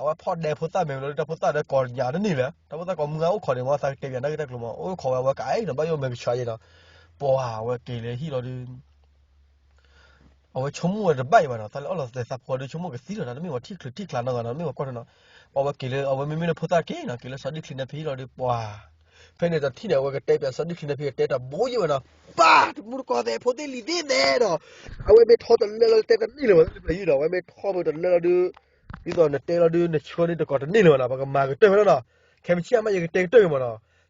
အဝဲဖီၣ်ဒဲဖိသၣ်မဲာ်လီၤဒုး တၢ်ဖိသၣ်ဒီးကိးညါတန့ၢ်လၢၤ တၢ်ဖိသၣ်ကိးမုၢ်ဂၤအိၣ်ခိးန့ၣ် မ့ၢ်သးကတဲပၠးတၢ်ဂ့ၢ်တၢ်ကျိၤမး အိၣ်ခိးဝဲအဝဲကအဲၣ်နီၤ ဘၣ်ယိၣ်မဲာ်ကဆှးယဲနီၤ ပှၤဝဲက့ၤလၢဟံၣ်လီၤဒုး အဝဲဆိကမိၣ်ဝဲတဘၣ်အံၤဘၣ်နီၤ သးလဲၤအီၣ်လီၤတဲာ်သးဖိဒီးဆိကမိၣ်ကသံလီၤနီၤ တမ့ၢ်ဝဲထံၣ်ချုးထံၣ်ချးနီတဂၤနီၤ တမ့ၢ်ဝဲကွၢ်ထီၣ်နီၤ ပှၤဝဲက့ၤလၢ အဝဲမ့မ့ၢ်လၢဖိသၣ်က့ၤနီၤ က့ၤလၢစီၤဒ့ချံနဖံလီၤဒုး ပှၤ ဖဲန့ၣ်တထံၣ်န့ၣ် အဝဲကတဲပၠးစီၤဒ့ချံနဖံကတဲတၢ်ဘိယဲၢ်ဘၣ်နီၤ ပၢ် တမူတကိးသဲး ဖိသ့ၣ်လံၤသ့ၣ်သဲးဒီး အဝဲမ့ၢ်ထီတလၢလီၤတဲတန့ၢ်လၢၤဘၣ် လၢပျၢၤယံၤဒီး အဝဲမ့ၢ်ထီမ့ၢ်တလၢလီၤဒုး ဒ်သိးနတဲလီၤဒုး နဆှၢန့ၢ်တကိးတန့ၢ်လၢၤဘၣ်နီၤ ပကမၤကတၢၢ်ဖဲလီၤနီၤ ခဲမုၢ်ဆ့ၣ်အမး ယကတဲကတၢၢ်က့ၤမးနီၤ